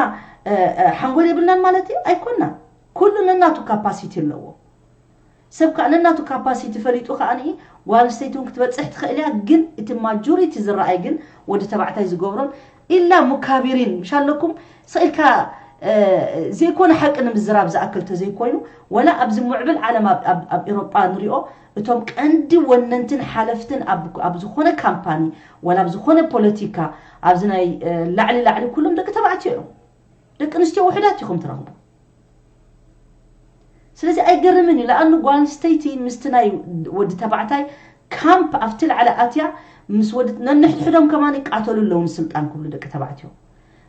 እ፣ እ፣ ሓንጎል የብልናን ማለት እዩ? ኣይኮናን። ኩሉ ነናቱ ካፓሲቲ ኣለዎ። ሰብ ከዓ ነናቱ ካፓሲቲ ፈሊጡ ከዓ ንኢ ጓል ኣንስተይቲ እውን ክትበፅሕ ትኽእል እያ። ግን እቲ ማጆሪቲ ዝረኣይ ግን ወዲ ተባዕታይ ዝገብሮን ኢላ ሙካቢሪን ምሽ ኣለኩም ስኢልካ እ፣ ዘይኮነ ሓቂ ንምዝራብ ዝኣክል ተዘይኮይኑ ወላ ኣብዚ ምዕብል ዓለም ኣብ- ኣብ ኣብ ኤሮጳ ንሪኦ እቶም ቀንዲ ወነንትን ሓለፍትን ኣብ ኣብ ዝኾነ ካምፓኒ ወላ ኣብ ዝኾነ ፖለቲካ ኣብዚ ናይ እ፣ ላዕሊ ላዕሊ ኩሎም ደቂ ተባዕትዮ እዮም። ደቂ ኣንስትዮ ውሕዳት ኢኹም ትረኽቡ። ስለዚ ኣይገርምን እዩ። ለኣኑ ጓል ኣንስተይቲ ምስቲ ናይ ወዲ ተባዕታይ ካምፕ ኣብቲ ላዕሊ ኣትያ ምስ ወዲ ነንሕድሕዶም ከማን ይቃተሉ ኣለዉ ንስልጣን ክብሉ ደቂ ተባዕትዮ።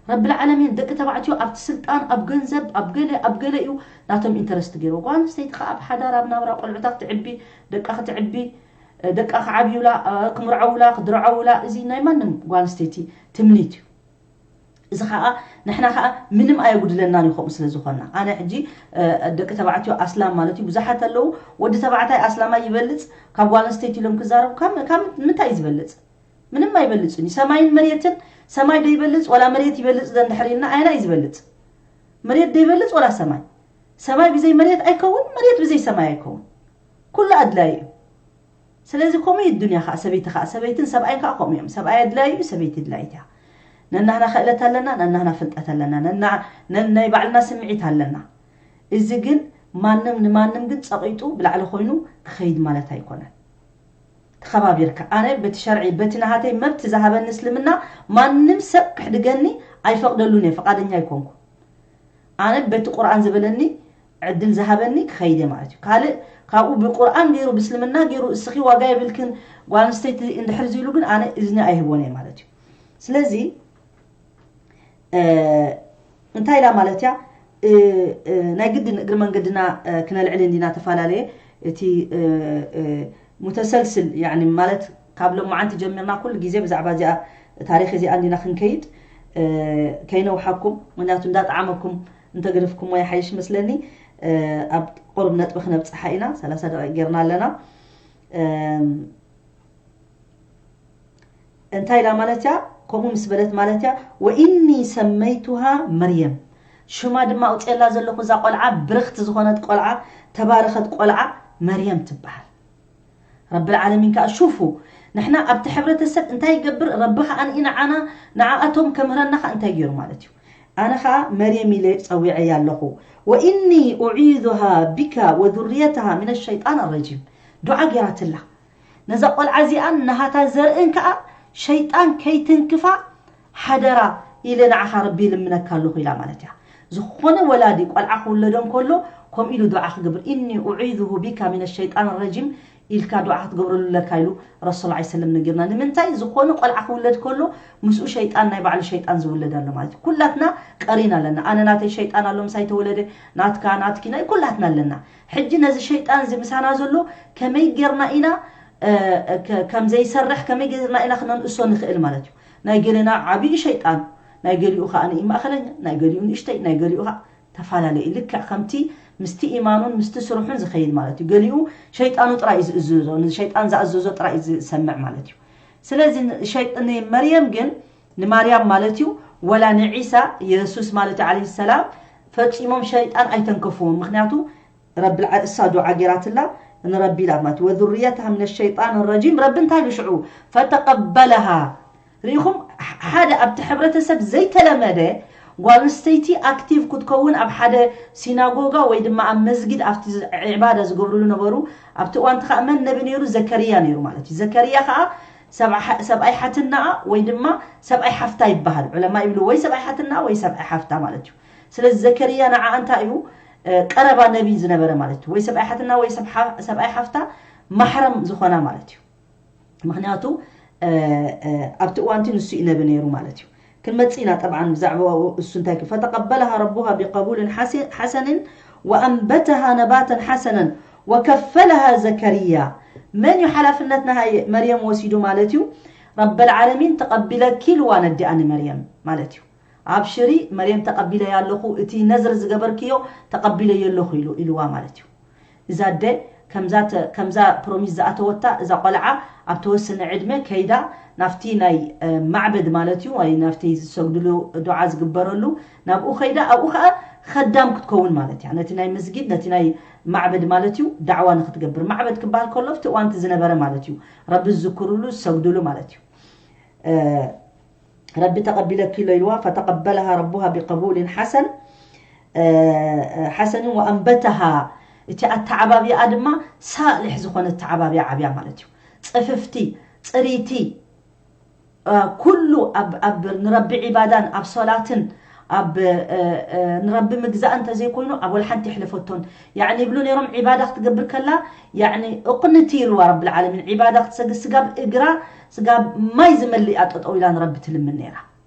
ረቢ ልዓለሚን ደቂ ተባዕትዮ ኣብቲ ስልጣን ኣብ ገንዘብ ኣብ ገለ ኣብ ገለ እዩ ናቶም ኢንተረስት ገይሩ። ጓል ኣንስተይቲ ከዓ ኣብ ሓዳር ኣብ ናብራ ቆልዑታ ክትዕቢ ደቃ ክትዕቢ ደቃ ክዓብዩላ ክምርዐውላ ክድርዐውላ እዚ ናይ ማንም ጓል ኣንስተይቲ ትምኒት እዩ። እዚ ከዓ ንሕና ከዓ ምንም ኣየጉድለናን እዩ ከምኡ ስለ ዝኾንና ኣነ ሕጂ ደቂ ተባዕትዮ ኣስላም ማለት እዩ ብዙሓት ኣለዉ። ወዲ ተባዕታይ ኣስላማይ ይበልፅ ካብ ጓል ኣንስተይቲ ኢሎም ክዛረቡ ካብ ካብ ምንታይ እዩ ዝበልፅ? ምንም ኣይበልፅን እዩ። ሰማይን መሬትን ሰማይ ዶ ይበልፅ ወላ መሬት ይበልፅ ዶ እንድሕር ኢልና ኣየና እዩ ዝበልፅ? መሬት ዶ ይበልፅ ወላ ሰማይ? ሰማይ ብዘይ መሬት ኣይከውን፣ መሬት ብዘይ ሰማይ ኣይከውን። ኩሉ ኣድላይ እዩ። ስለዚ ከምኡ እዩ ዱንያ ከዓ ሰበይቲ ከዓ ሰበይትን ሰብኣይን ከዓ ከምኡ እዮም። ሰብኣይ ኣድላይ እዩ፣ ሰበይቲ ድላይት እያ። ነናህና ክእለት ኣለና፣ ነናህና ፍልጠት ኣለና፣ ነና- ነናይ ባዕልና ስምዒት ኣለና። እዚ ግን ማንም ንማንም ግን ፀቒጡ ብላዕሊ ኮይኑ ክኸይድ ማለት ኣይኮነን። ተኸባቢርካ ኣነ በቲ ሸርዒ በቲ ናሃተይ መብት ዝሃበኒ እስልምና ማንም ሰብ ክሕድገኒ ኣይፈቕደሉን እየ፣ ፍቓደኛ ኣይኮንኩ። ኣነ በቲ ቁርኣን ዝበለኒ ዕድል ዝሃበኒ ክኸይደ ማለት እዩ። ካልእ ካብኡ ብቁርኣን ገይሩ ብእስልምና ገይሩ እስኺ ዋጋ የብልክን ጓል ኣንስተይቲ እንድሕር ዝኢሉ ግን ኣነ እዝኒ ኣይህቦን እየ ማለት እዩ። ስለዚ እንታይ ኢላ ማለት እያ? ናይ ግድን እግሪ መንገድና ክነልዕል እንዲና ተፈላለየ እቲ ሙተሰልስል ያኒ ማለት ካብ ሎማዓንቲ ጀሚርና ኩሉ ግዜ ብዛዕባ እዚኣ ታሪክ እዚኣ እንዲና ክንከይድ ከይነውሓኩም፣ ምክንያቱ እንዳጠዓመኩም እንተገደፍኩሞ ይሓይሽ መስለኒ። ኣብ ቁሩብ ነጥቢ ክነብፅሓ ኢና። ሰላሳ ደቂቅ ጌርና ኣለና። እንታይ ኢላ ማለት እያ? ከምኡ ምስ በለት ማለት እያ ወኢኒ ሰመይቱሃ መርየም፣ ሽማ ድማ ኣውፅኤላ ዘለኹ እዛ ቆልዓ ብርኽቲ ዝኾነት ቆልዓ፣ ተባረኸት ቆልዓ መርየም ትበሃል። ረብል ዓለሚን ከዓ ሹፉ፣ ንሕና ኣብቲ ሕብረተሰብ እንታይ ይገብር ረቢ ከዓ ንኢ ንዓና ንዓኣቶም ከምህረና ከዓ እንታይ ገይሩ ማለት እዩ። ኣነ ከዓ መርየም ኢለ ፀዊዐያ ኣለኹ። ወኢኒ ኡዒዙሃ ቢካ ወዙርየተሃ ሚነ ሸይጣን ኣረጂም፣ ዱዓ ገይራትላ። ነዛ ቆልዓ እዚኣን ናሃታ ዘርእን ከዓ ሸይጣን ከይትንክፋ ሓደራ ኢለ ንዓኻ ረቢ ይልምነካ ኣለኹ ኢላ ማለት እያ። ዝኾነ ወላዲ ቆልዓ ክውለዶ እንከሎ ከምኡ ኢሉ ዱዓ ክገብር፣ ኢኒ ኡዒዙሁ ቢካ ሚነ ሸይጣን ረጂም ኢልካ ዱዓ ክትገብረሉ ኣለካ ኢሉ ረሱል ዐለይሂ ሰለም ነጊርና። ንምንታይ ዝኾነ ቆልዓ ክውለድ ከሎ ምስኡ ሸይጣን ናይ ባዕሉ ሸይጣን ዝውለድ ኣሎ ማለት እዩ። ኩላትና ቀሪና ኣለና። ኣነ ናተይ ሸይጣን ኣሎ ምሳይ ተወለደ፣ ናትካ ናትኪ ናይ ኩላትና ኣለና። ሕጂ ነዚ ሸይጣን እዚ ምሳና ዘሎ ከመይ ጌርና ኢና ከም ዘይሰርሕ ከመይ ጌርና ኢና ክነንእሶ ንኽእል ማለት እዩ። ናይ ገለና ዓብዪ ሸይጣን፣ ናይ ገሊኡ ከዓ ንእይ ማእኸለኛ፣ ናይ ገሊኡ ንእሽተይ፣ ናይ ገሊኡ ከዓ ተፈላለዩ እዩ። ልክዕ ከምቲ ምስቲ ኢማኑን ምስቲ ስርሑን ዝኸይድ ማለት እዩ። ገሊኡ ሸይጣኑ ጥራይ እዩ ዝእዝዞ፣ ንሸይጣን ዝኣዘዞ ጥራይ እዩ ዝሰምዕ ማለት እዩ። ስለዚ ንመርየም ግን ንማርያም ማለት እዩ ወላ ንዒሳ የሱስ ማለት እዩ ዓለይሂ ሰላም ፈጺሞም ሸይጣን ኣይተንከፍዎም። ምኽንያቱ ረቢ ልዓ-፣ እሳ ዱዓ ጌራትላ ንረቢ ኢላ ማለት እዩ። ወዙርየተሃ ምነ ሸይጣን ረጂም፣ ረቢ እንታይ ኢሉ ሽዑ? ፈተቀበለሃ። ርኢኹም፣ ሓደ ኣብቲ ሕብረተሰብ ዘይተለመደ ጓል ኣንስተይቲ ኣክቲቭ ክትከውን ኣብ ሓደ ሲናጎጋ ወይ ድማ ኣብ መስጊድ ኣብቲ ዝ-፣ ዒባዳ ዝገብርሉ ነበሩ። ኣብቲ እዋንቲ ከዓ መን ነቢ ነይሩ? ዘከርያ ነይሩ ማለት እዩ። ዘከርያ ከዓ ሰብዓ-፣ ሰብኣይ ሓትናኣ ወይ ድማ ሰብኣይ ሓፍታ ይበሃል። ዑለማ ይብሉ ወይ ሰብኣይ ሓትናኣ ወይ ሰብኣይ ሓፍታ ማለት እዩ። ስለዚ ዘከርያ ንዓኣ እንታይ እዩ? እ፣ ቀረባ ነቢ ዝነበረ ማለት እዩ። ወይ ሰብኣይ ሓትና ወይ ሰብ ሓ-፣ ሰብኣይ ሓፍታ ማሕረም ዝኾና ማለት እዩ። ምኽንያቱ፣ እ፣ እ፣ ኣብቲ እዋንቲ ንሱ እዩ ነቢ ነይሩ ማለት እዩ። ክንመጽእ ኢና ጠብዓን ብዛዕባ እሱ እንታይ ክ-፣ ፈተቀበለሃ ረቡሃ ቢቀቡልን ሓሴ-፣ ሓሰንን ወኣንበተሃ ነባተን ሓሰነን ወከፈለሃ ዘከርያ። መን እዩ ሓላፍነት ናይ መርየም ወሲዱ ማለት እዩ? ረበል ዓለሚን ተቐቢለኪ ኢልዋ ነዲኣ ንመርየም ማለት እዩ። ኣብሽሪ መርየም ተቐቢለያ ኣለኹ፣ እቲ ነዝር ዝገበርክዮ ተቐቢለዮ ኣለኹ ኢሉ፣ ኢልዋ ማለት እዩ። እዛ ኣደ ከምዛ ተ-፣ ከምዛ ፕሮሚስ ዝኣተወታ እዛ ቆልዓ ኣብ ተወሰነ ዕድመ ከይዳ ናብቲ ናይ፣ እ፣ ማዕበድ ማለት እዩ፣ ወይ ናብቲ ዝሰግድሉ ዱዓ ዝግበረሉ ናብኡ ከይዳ ኣብኡ ከዓ ኸዳም ክትከውን ማለት እያ። ነቲ ናይ መስጊድ፣ ነቲ ናይ ማዕበድ ማለት እዩ፣ ዳዕዋ ንክትገብር። ማዕበድ ክበሃል ከሎ ኣብቲ እዋንቲ ዝነበረ ማለት እዩ። ረቢ ዝዝክሩሉ፣ ዝሰግድሉ ማለት እዩ። እ፣ ረቢ ተቐቢለኪ ኢሎ ኢልዋ፣ ፈተቐበለሃ ረቡሃ ቢቀቡልን ሓሰን፣ እ፣ ሓሰንን ወኣንበተሃ፣ እቲ ኣተዓባቢኣ ድማ ሳልሕ ዝኾነ ኣተዓባቢኣ ዓብያ ማለት እዩ። ጽፍፍቲ፣ ጽሪቲ፣ እ፣ ኩሉ ኣብ፣ ኣብ ንረቢ ዒባዳን ኣብ ሶላትን ኣብ፣ እ፣ እ፣ ንረቢ ምግዛእ እንተዘይኮይኑ ኣብ ወላ ሓንቲ የሕለፈቶን። ያዕኒ ይብሉ ነይሮም፣ ዒባዳ ክትገብር ከላ፣ ያዕኒ እቕንቲ ኢልዋ ረብል ዓለሚን፣ ዒባዳ ክትሰግድ ስጋብ እግራ፣ ስጋብ ማይ ዝመልእ እያ ጠጠው ኢላ ንረቢ ትልምን ነይራ።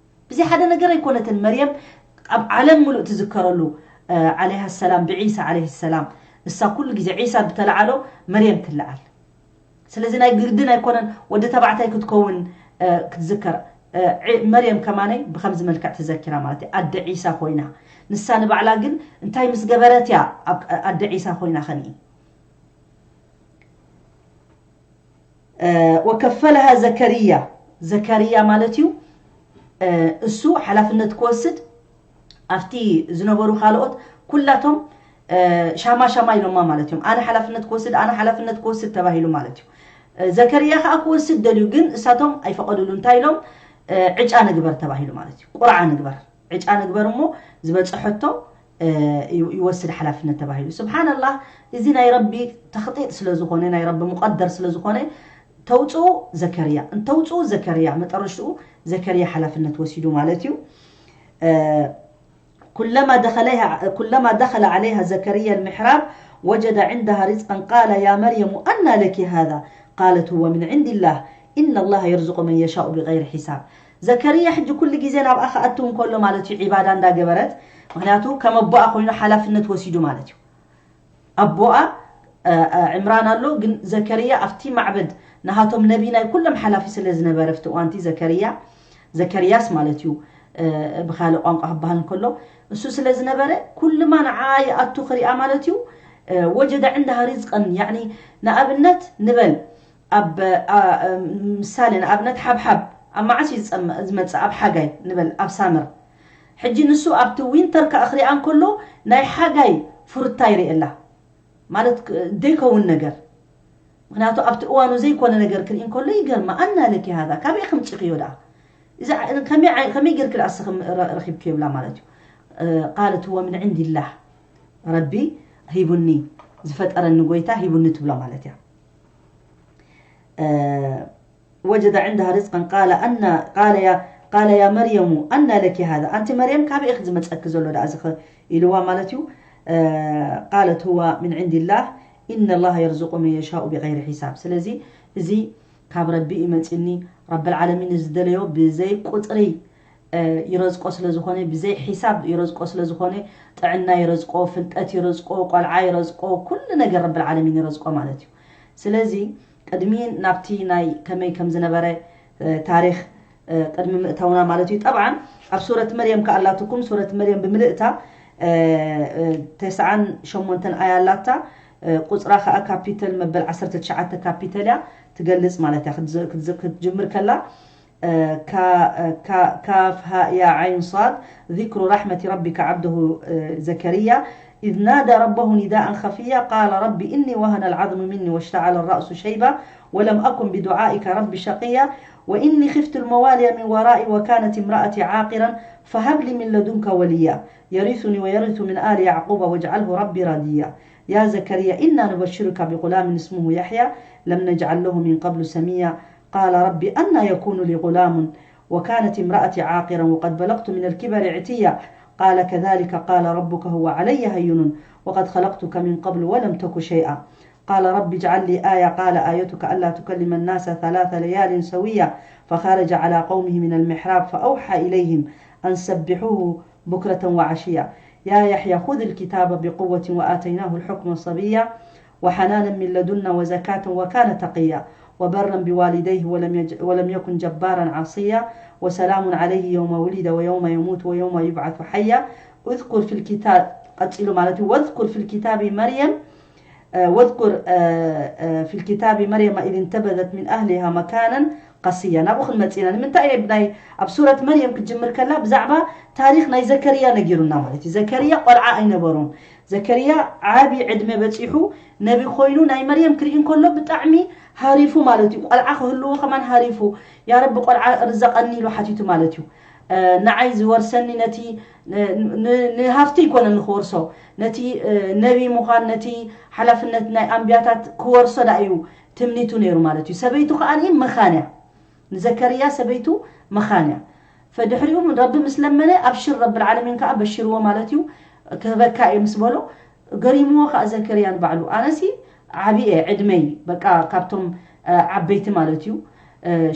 ብዚ ሓደ ነገር ኣይኮነትን። መርየም ኣብ ዓለም ሙሉእ ትዝከረሉ፣ እ፣ ዓለይሃ ሰላም፣ ብዒሳ ዓለይሂ ሰላም። እሳ ኩሉ ግዜ ዒሳ ብተለዓሎ መርየም ትለዓል። ስለዚ ናይ ግድን ኣይኮነን ወዲ ተባዕታይ ክትከውን፣ እ፣ ክትዝከር። እ፣ ዒ-፣ መርየም ከማነይ ብኸምዚ መልክዕ ተዘኪራ ማለት እዩ። ኣደ ዒሳ ኮይና። ንሳ ንባዕላ ግን እንታይ ምስ ገበረት እያ ኣብ፣ ኣደ ዒሳ ኮይና ከንኢ? እ፣ ወከፈለሃ ዘከርያ። ዘከርያ ማለት እዩ፣ እ፣ እሱ ሓላፍነት ክወስድ ኣብቲ ዝነበሩ ካልኦት ኩላቶም፣ እ፣ ሻማ ሻማ ኢሎማ ማለት እዮም። ኣነ ሓላፍነት ክወስድ፣ ኣነ ሓላፍነት ክወስድ ተባሂሉ ማለት እዩ። እ፣ ዘከርያ ከዓ ክወስድ ደልዩ፣ ግን እሳቶም ኣይፈቐዱሉ። እንታይ ኢሎም? እ፣ ዕጫ ንግበር ተባሂሉ ማለት እዩ። ቁርዓ ንግበር፣ ዕጫ ንግበር እሞ ዝበፅሐቶ፣ እ፣ ይው-፣ ይወስድ ሓላፍነት ተባሂሉ። ስብሓንላህ፣ እዚ ናይ ረቢ ተኽጢጥ ስለ ዝኾነ፣ ናይ ረቢ ሙቐደር ስለ ዝኾነ፣ ተውፅኡ ዘከርያ፣ እንተውፅኡ ዘከርያ፣ መጠረሽትኡ ዘከርያ ሓላፍነት ወሲዱ ማለት እዩ። እ፣ ኩለማ ደኸለይሃ-፣ ኩለማ ደኸለ ዓለይሃ ዘከርያ ልምሕራብ ወጀደ ዕንደሃ ሪዝቀን ቃለ ያ መርየሙ ኣና ለኪ ሃዛ ቃለት ሁወ ምን ዕንዲላህ ኢነላህ የርዝቁ መን የሻኡ ብገይሪ ሒሳብ። ዘከርያ ሕጂ ኩሉ ግዜ ናብኣ ክኣቱ እንከሎ ማለት እዩ፣ ዒባዳ እንዳገበረት፣ ምኽንያቱ ከም ኣቦኣ ኮይኑ ሓላፍነት ወሲዱ ማለት እዩ። ኣቦኣ፣ እ፣ እ፣ ዕምራን ኣሎ፣ ግን ዘከርያ ኣብቲ ማዕበድ ናሃቶም ነቢ ናይ ኩሎም ሓላፊ ስለ ዝነበረ፣ ኣብቲ እዋንቲ ዘከርያ፣ ዘከርያስ ማለት እዩ፣ እ፣ ብኻልእ ቋንቋ ክበሃል እንከሎ፣ እሱ ስለ ዝነበረ፣ ኩልማ ንዓ ይኣቱ ክሪኣ ማለት እዩ። እ፣ ወጀደ ዕንደሃ ሪዝቀን፣ ያዕኒ ንኣብነት ንበል፣ ኣብ፣ ኣ፣ ምሳሌ ንኣብነት ሓብሓብ ኣብ መዓስ እዩ ዝጸም-፣ ዝመጽእ? ኣብ ሓጋይ ንበል፣ ኣብ ሳመር። ሕጂ ንሱ ኣብቲ ዊንተር ከኣ ክሪኣ እንከሎ ናይ ሓጋይ ፍሩታ ይርእየላ። ማለት ክ-፣ ዘይከውን ነገር። ምኽንያቱ ኣብቲ እዋኑ ዘይኮነ ነገር ክርኢ እንከሎ ይገርማ። ኣና ለኪ ሃዛ፣ ካበይ ከምጽእክዮ ደኣ? እዚ ዓ-፣ ከመይ ዓይ-፣ ከመይ ጌርክ ደኣ እስኺ ረ-፣ ረኺብክዮ ይብላ ማለት እዩ። እ፣ ቃለት ሁወ ምን ዕንዲላህ፣ ረቢ ሂቡኒ፣ ዝፈጠረኒ ጎይታ ሂቡኒ ትብሎ ማለት እያ። እ፣ ወጀደ ዕንደሃ ርዝቀን ቃለ ኣና፣ ቃለ ያ፣ ቃለ ያ መርየሙ ኣና ለኪ ሃዛ፣ ኣንቲ መርየም ካበይ ኢኺ ዝመጸኪ ዘሎ ደኣ እዚ ኸ ኢልዋ ማለት እዩ። እ፣ ቃለት ሁወ ምን ዕንዲላህ ኢነላህ የርዝቁ መን የሻኡ ብገይሪ ሒሳብ። ስለዚ እዚ ካብ ረቢ እዩ መጺኒ። ረብል ዓለሚን ንዝደለዮ ብዘይ ቁጽሪ፣ እ፣ ይረዝቆ ስለ ዝኾነ፣ ብዘይ ሒሳብ ይረዝቆ ስለ ዝኾነ፣ ጥዕና ይረዝቆ፣ ፍልጠት ይረዝቆ፣ ቆልዓ ይረዝቆ፣ ኩሉ ነገር ረብል ዓለሚን ይረዝቆ ማለት እዩ። ስለዚ ቅድሚ ናብቲ ናይ ከመይ ከም ዝነበረ፣ እ፣ ታሪኽ፣ እ፣ ቅድሚ ምእታውና ማለት እዩ። ጠብዓን ኣብ ሱረት መርየም ከኣ ኣላትኩም፣ ሱረት መርየም ብምልእታ፣ እ፣ እ፣ ተስዓን ሸሞንተን ኣያ ኣላታ፣ እ፣ ቁጽራ ከኣ ካፒተል መበል ዓሰርተ ትሽዓተ ካፒተል እያ ትገልጽ ማለት እያ። ክትዝ-፣ ክትዝ-፣ ክትጅምር ከላ آه، كا-، آه، كا-، كاف هاء يا عين صاد. ذكر رحمة ربك عبده، آه، زكريا إذ نادى ربه نداء خفيا قال رب إني وهن العظم مني واشتعل الرأس شيبا ولم أكن بدعائك رب شقيا وإني خفت الموالي من ورائي وكانت امرأتي عاقرا فهب لي من لدنك وليا يرثني ويرث من آل يعقوب واجعله رب رضيا. يا زكريا إنا نبشرك بغلام اسمه يحيى لم نجعل له من قبل سميا قال رب أنى يكون لي غلام وكانت امرأتي عاقرا وقد بلغت من الكبر عتيا قال كذلك قال ربك هو علي هين وقد خلقتك من قبل ولم تك شيئا قال رب اجعل لي آية قال آيتك ألا تكلم الناس ثلاث ليال سويا فخرج على قومه من المحراب فأوحى إليهم أن سبحوه بكرة وعشيا يا يحيى خذ الكتاب بقوة وآتيناه الحكم صبيا وحنانا من لدنا وزكاة وكان تقيا وبرا بوالديه ولم يج-، ولم يكن جبارا عصيا وسلام عليه يوم ولد ويوم يموت ويوم يبعث حيا اذكر في الكتاب ቀጺሉ ማለት እዩ واذكر في الكتاب مريم آه، واذكر آه، آه، في الكتاب مريم إذ انتبذت من أهلها مكانا قصيا ናብኡ ክንመጽእ ኢና ንምንታይ ናይ ኣብ ሱረት መርየም ክትጅምር ከላ ብዛዕባ ታሪኽ ናይ ዘከርያ ነጊሩና ማለት እዩ ዘከርያ ቆልዓ ኣይነበሮም ዘከርያ ዓቢ ዕድመ በጺሑ ነቢ ኮይኑ ናይ መርየም ክርኢ እንከሎ ብጣዕሚ ሃሪፉ ማለት እዩ ቆልዓ ክህልዎ ከማን ሃሪፉ ያ ረቢ ቆልዓ ርዘቐኒ ኢሉ ሓቲቱ ማለት እዩ ንዓይ ዝወርሰኒ ነቲ ንሃፍቲ ይኮነኒ ክወርሶ ነቲ ነቢ ምዃን ነቲ ሓላፍነት ናይ ኣንብያታት ክወርሶ ዳ እዩ ትምኒቱ ነይሩ ማለት እዩ ሰበይቱ ከዓ መኻንያ ንዘከርያ ሰበይቱ መኻንያ ፈድሕሪኡ ረቢ ምስ ለመነ ኣብሽር ረቢ ዓለሚን ከዓ በሽርዎ ማለት እዩ ክህበካ እየ ምስ በሎ ገሪምዎ ከዓ ዘከርያ ንባዕሉ ኣነሲ ዓብየ ዕድመይ በቃ ካብቶም ዓበይቲ ማለት እዩ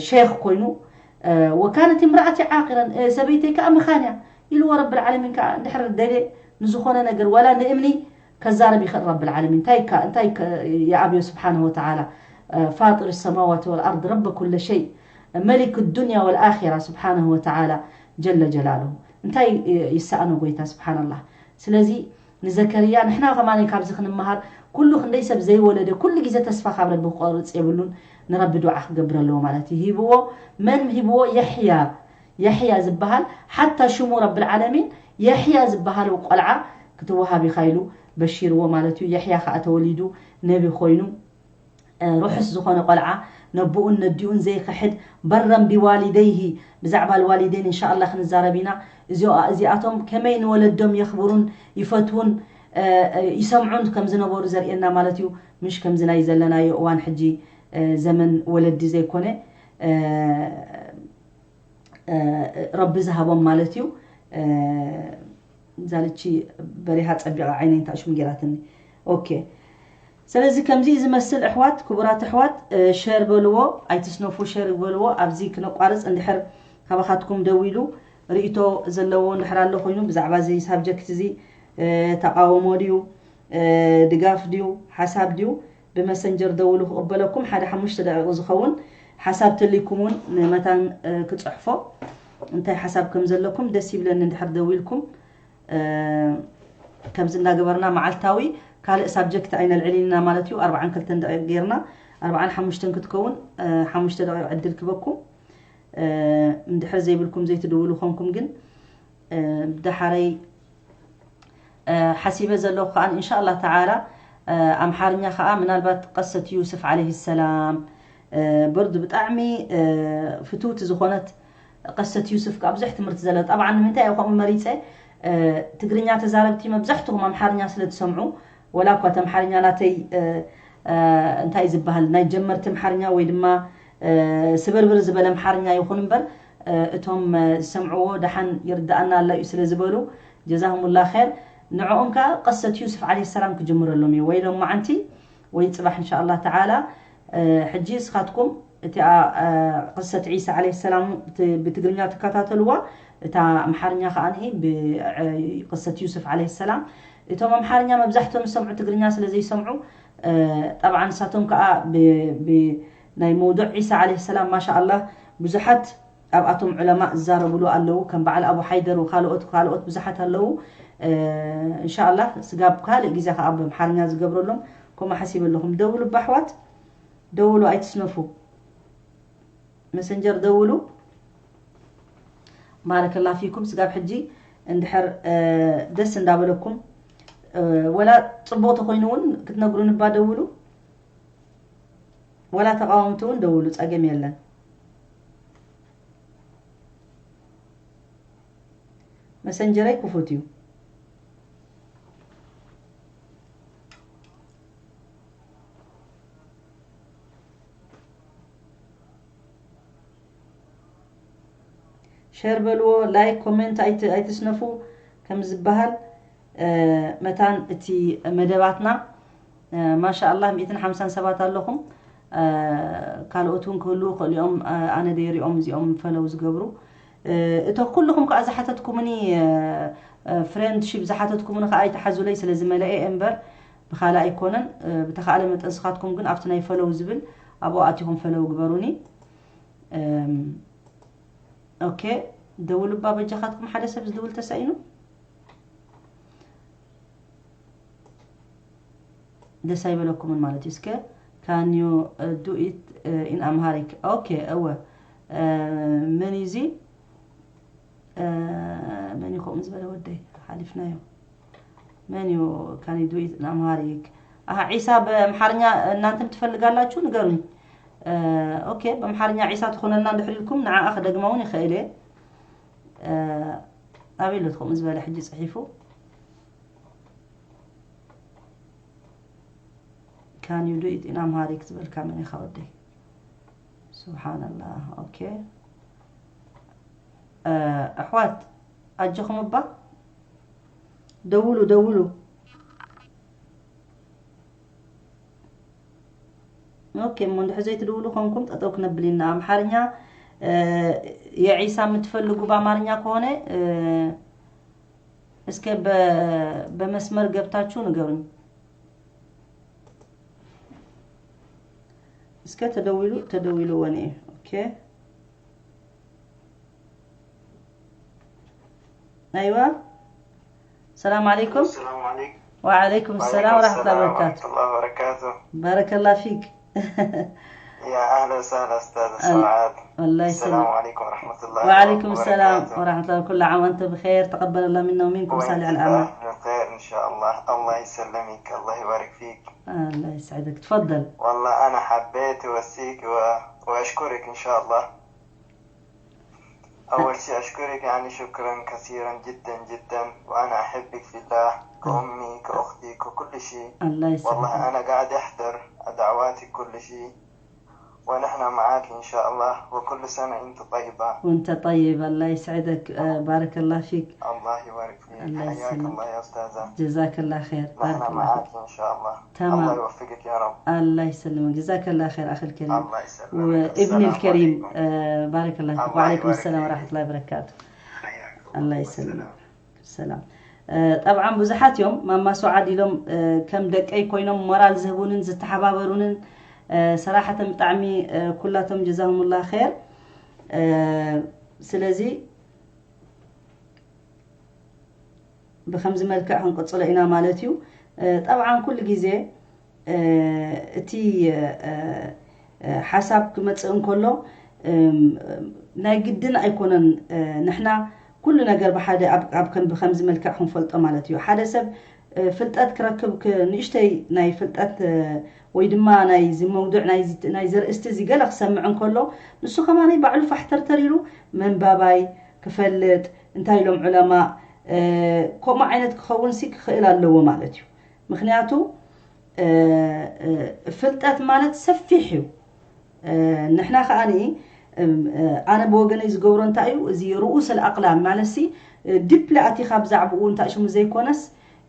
ሼክ ኮይኑ ወካነት እምራእቲ ዓቂረን ሰበይተይ ከዓ ምኻንያ ኢልዎ ረብል ዓለሚን ከዓ እንድሕር ደልየ ንዝኾነ ነገር ዋላ ንእምኒ ከዛረብ ይኽእል ረብል ዓለሚን እንታይ ካ እንታይ ይኣብዮ ስብሓንሁ ወተዓላ ፋጢር ሰማዋት ወልኣርድ ረበ ኩለ ሸይ መሊክ ዱንያ ወልኣኺራ ስብሓንሁ ወተዓላ ጀለ ጀላሉ እንታይ ይሰኣኖ ጎይታ ስብሓንላህ ስለዚ ንዘከርያ ንሕና ከማን ካብዚ ክንመሃር ኩሉ ክንደይ ሰብ ዘይወለደ ኩሉ ግዜ ተስፋ ካብ ረቢ ክቆርፅ የብሉን ንረቢ ዱዓ ክገብር ኣለዎ ማለት እዩ ሂብዎ መን ሂብዎ የሕያ የሕያ ዝበሃል ሓታ ሽሙ ረብል ዓለሚን የሕያ ዝበሃል ቆልዓ ክትወሃብ ኢኻ ኢሉ በሺርዎ ማለት እዩ የሕያ ከዓ ተወሊዱ ነቢ ኮይኑ ርሑስ ዝኾነ ቆልዓ ነቦኡን ነዲኡን ዘይክሕድ በረን ቢዋሊደይሂ ብዛዕባ ልዋሊደይን እንሻኣላ ክንዛረብ ኢና እዚኣቶም ከመይ ንወለዶም የኽብሩን ይፈትዉን ይሰምዑን ከም ዝነበሩ ዘርእየና ማለት እዩ ምሽ ከምዚ ናይ ዘለናዮ እዋን ሕጂ ዘመን ወለዲ ዘይኮነ ረቢ ዝሃቦም ማለት እዩ ዛልቺ በሪሃ ፀቢቐ ዓይነይ እንታይ ሽሙ ጌራትኒ ኦኬ ስለዚ ከምዚ ዝመስል ኣሕዋት ክቡራት ኣሕዋት ሸር በልዎ ኣይትስነፉ ሸር በልዎ ኣብዚ ክነቋርፅ እንድሕር ካባኻትኩም ደው ኢሉ ርእቶ ዘለዎ እንድሕር ኣሎ ኮይኑ ብዛዕባ እዚ ሳብጀክት እዚ ተቃውሞ ድዩ ድጋፍ ድዩ ሓሳብ ድዩ ብመሰንጀር ደውሉ ክቕበለኩም ሓደ ሓሙሽተ ደቂቕ ዝኸውን ሓሳብ ተልይኩም እውን ንመታን ክፅሕፎ እንታይ ሓሳብ ከም ዘለኩም ደስ ይብለኒ እንድሕር ደዊልኩም ከምዚ እናገበርና መዓልታዊ ካልእ ሳብጀክት ኣይነልዕልን ኢና ማለት እዩ ኣርብዓን ክልተን ደቂቕ ጌርና ኣርብዓን ሓሙሽተን ክትከውን ሓሙሽተ ደቂቕ ዕድል ክበኩም እንድሕር ዘይብልኩም ዘይትድውሉ ኮንኩም ግን ብደሓረይ ሓሲበ ዘለኹ ከዓ እንሻ ኣላ ተዓላ ኣምሓርኛ ከዓ ምናልባት ቀሰት ዩስፍ ዓለይህ ሰላም በርዱ ብጣዕሚ ፍትውቲ ዝኾነት ቀሰት ዩስፍ ከዓ ብዙሕ ትምህርቲ ዘለ ጠብዓ ንምንታይ እየ ከምኡ መሪፀ ትግርኛ ተዛረብቲ መብዛሕትኹም ኣምሓርኛ ስለ ትሰምዑ ወላ እኳ ተምሓርኛ ናተይ እንታይ ዝበሃል ናይ ጀመርቲ ኣምሓርኛ ወይ ድማ ስብርብር ዝበለ ኣምሓርኛ ይኹን እምበር እቶም ዝሰምዕዎ ደሓን ይርዳኣና ኣሎ እዩ ስለ ዝበሉ ጀዛሁሙላ ኸይር ንዕኦም ከዓ ቅሰት ዩስፍ ዓለይሂ ሰላም ክጅምረሎም እዩ ወይ ሎማዓንቲ ወይ ፅባሕ እንሻ ኣላህ ተዓላ ሕጂ እስኻትኩም እቲኣ ቅሰት ዒሳ ዓለይሂ ሰላም ብትግርኛ ትከታተልዋ እታ ኣምሓርኛ ከዓ ቅሰት ዩስፍ ዓለይሂ ሰላም እቶም ኣምሓርኛ መብዛሕትኦም ዝሰምዑ ትግርኛ ስለ ዘይሰምዑ ጠብዓ ንሳቶም ከዓ ናይ መውዱዕ ዒሳ ዓለይሂ ሰላም ማሻ ኣላህ ብዙሓት ኣብኣቶም ዑለማእ ዝዛረብሉ ኣለዉ ከም በዓል ኣቡ ሓይደር ካልኦት ካልኦት ብዙሓት ኣለዉ እንሻ ኣላህ ስጋብ ካልእ ግዜ ከዓ ብኣምሓርኛ ዝገብረሎም ከምኡ ሓሲበ ኣለኹም ደውሉ ባሕዋት ደውሉ ኣይትስነፉ መሰንጀር ደውሉ ባረከላ ፊኩም። ስጋብ ሕጂ እንድሕር ደስ እንዳበለኩም፣ ወላ ፅቡቅ ተኮይኑ እውን ክትነግሩኒ እባ ደውሉ፣ ወላ ተቃወምቲ እውን ደውሉ፣ ፀገም የለን። መሰንጀረይ ክፉት እዩ። ሸር በልዎ፣ ላይክ ኮሜንት ኣይትስነፉ። ከም ዝበሃል መታን እቲ መደባትና ማሻ ኣላህ ሚእትን ሓምሳን ሰባት ኣለኹም። ካልኦት እውን ክህልዉ ይኽእሉ እዮም። ኣነ ደይሪኦም እዚኦም ፈለው ዝገብሩ እቶ ኩልኹም ከዓ ዝሓተትኩምኒ ፍሬንድሺፕ ዝሓተትኩምኒ ከዓ ኣይተሓዙለይ ስለ ዝመለአ እምበር ብካልእ ኣይኮነን። ብተኻእለ መጠን ስኻትኩም ግን ኣብቲ ናይ ፈለው ዝብል ኣብኡ ኣቲኹም ፈለው ግበሩኒ። ኦኬ፣ ደውሉ እባ በጃኻትኩም። ሓደ ሰብ ዝድውል ተሳኢኑ ደስ ኣይበለኩምን ማለት እዩ። እስከ can you do it in Amharic? ኦኬ፣ እወ። መን እዩ እዚ? መን እዩ ከምኡ ዝበለ ወደይ? ሓሊፍናዮ። መን እዩ can you do it in Amharic? ኣሃ፣ ዒሳ በምሓርኛ እናንተም ትፈልጋላችሁ ንገሩኝ። ኦኬ፣ በምሓርኛ ዒሳ ትኾነልና እንድሕር ኢልኩም ንዓኣ ክደግማ እውን ይኽእል እየ። ኣበይ ኣሎ ከምኡ ዝበለ ሕጂ ጽሒፉ? Can you do it in Amharic ዝበልካ መን ኢኻ ወደይ? ስብሓንላህ። ኦኬ፣ ኣሕዋት ኣጆኹም እባ ደውሉ፣ ደውሉ። ኦኬ፣ እሞ እንድሕር ዘይትድውሉ ኮንኩም ጠጠው ክነብል ኢና። ኣምሓርኛ የዒሳ የምትፈልጉ በአማርኛ ከሆነ እስከ በመስመር ገብታችሁ ንገሩኝ። እስከ ተደዊሉ ተደዊሉ ወኔ። ኦኬ፣ ኣይዋ። ሰላም ዓለይኩም። ሰላም ዓለይኩም። ወዓለይኩም ሰላም ወራህመቱላሂ ወበረካቱ። ባረከላ ፊክ። يا أهلا وسهلا أستاذ سعاد. الله يسلمك. السلام عليكم ورحمة الله وبركاته. وعليكم السلام ورحمة الله. كل عام وأنت بخير، تقبل الله منا ومنكم صالح الأعمال. بخير إن شاء الله. الله يسلمك، الله يبارك فيك. الله يسعدك، تفضل. والله أنا حبيت أوصيك و... وأشكرك إن شاء الله. أول شيء أشكرك، يعني، شكرا كثيرا جدا جدا، وأنا أحبك في الله كأمي كأختي ككل شيء. الله يسعدك. والله أنا قاعد أحضر دعواتك كل شيء، ونحن معاك إن شاء الله، وكل سنة أنت طيبة. وأنت طيب، الله يسعدك. بارك الله فيك. الله يبارك فيك. الله يسلمك. حياك الله يا أستاذة. جزاك الله خير. بارك الله فيك. نحن معاك إن شاء الله. تمام. الله يوفقك يا رب. الله يسلمك. جزاك الله خير أخي الكريم. الله يسلمك. وابن الكريم. السلام عليكم. بارك الله فيك. الله يبارك فيك. وعليكم السلام ورحمة الله وبركاته. حياكم الله. الله يسلمك. السلام. ጠብዓን ብዙሓት እዮም ማማ ሱዓድ ኢሎም ከም ደቀይ ኮይኖም ሞራል ዝህቡንን ዝተሓባበሩንን ሰራሕተን ብጣዕሚ ኩላቶም ጀዛሁሙላ ኸይር። ስለዚ ብከምዚ መልክዕ ክንቅፅሎ ኢና ማለት እዩ። ጠብዓን ኩሉ ግዜ እቲ ሓሳብ ክመፅእ እንከሎ ናይ ግድን ኣይኮነን። ንሕና ኩሉ ነገር ብሓደ ኣብ ከም ብከምዚ መልክዕ ክንፈልጦ ማለት እዩ። ሓደ ሰብ ፍልጠት ክረክብ ንእሽተይ ናይ ፍልጠት ወይ ድማ ናይዚ መውዱዕ ናይዚ ርእስቲ እዚ ገለ ክሰምዕ እንከሎ ንሱ ከማነይ ባዕሉ ፋሕተርተር ኢሉ መንባባይ ክፈልጥ እንታይ ኢሎም ዑለማ ከምኡ ዓይነት ክኸውን ሲ ክኽእል ኣለዎ ማለት እዩ። ምክንያቱ ፍልጠት ማለት ሰፊሕ እዩ። ንሕና ከዓኒ ኣነ ብወገነይ ዝገብሮ እንታይ እዩ እዚ ርኡስ ኣልኣቅላም ማለት ሲ ዲፕሊ ኣቲኻ ብዛዕባኡ እንታይ ሽሙ ዘይኮነስ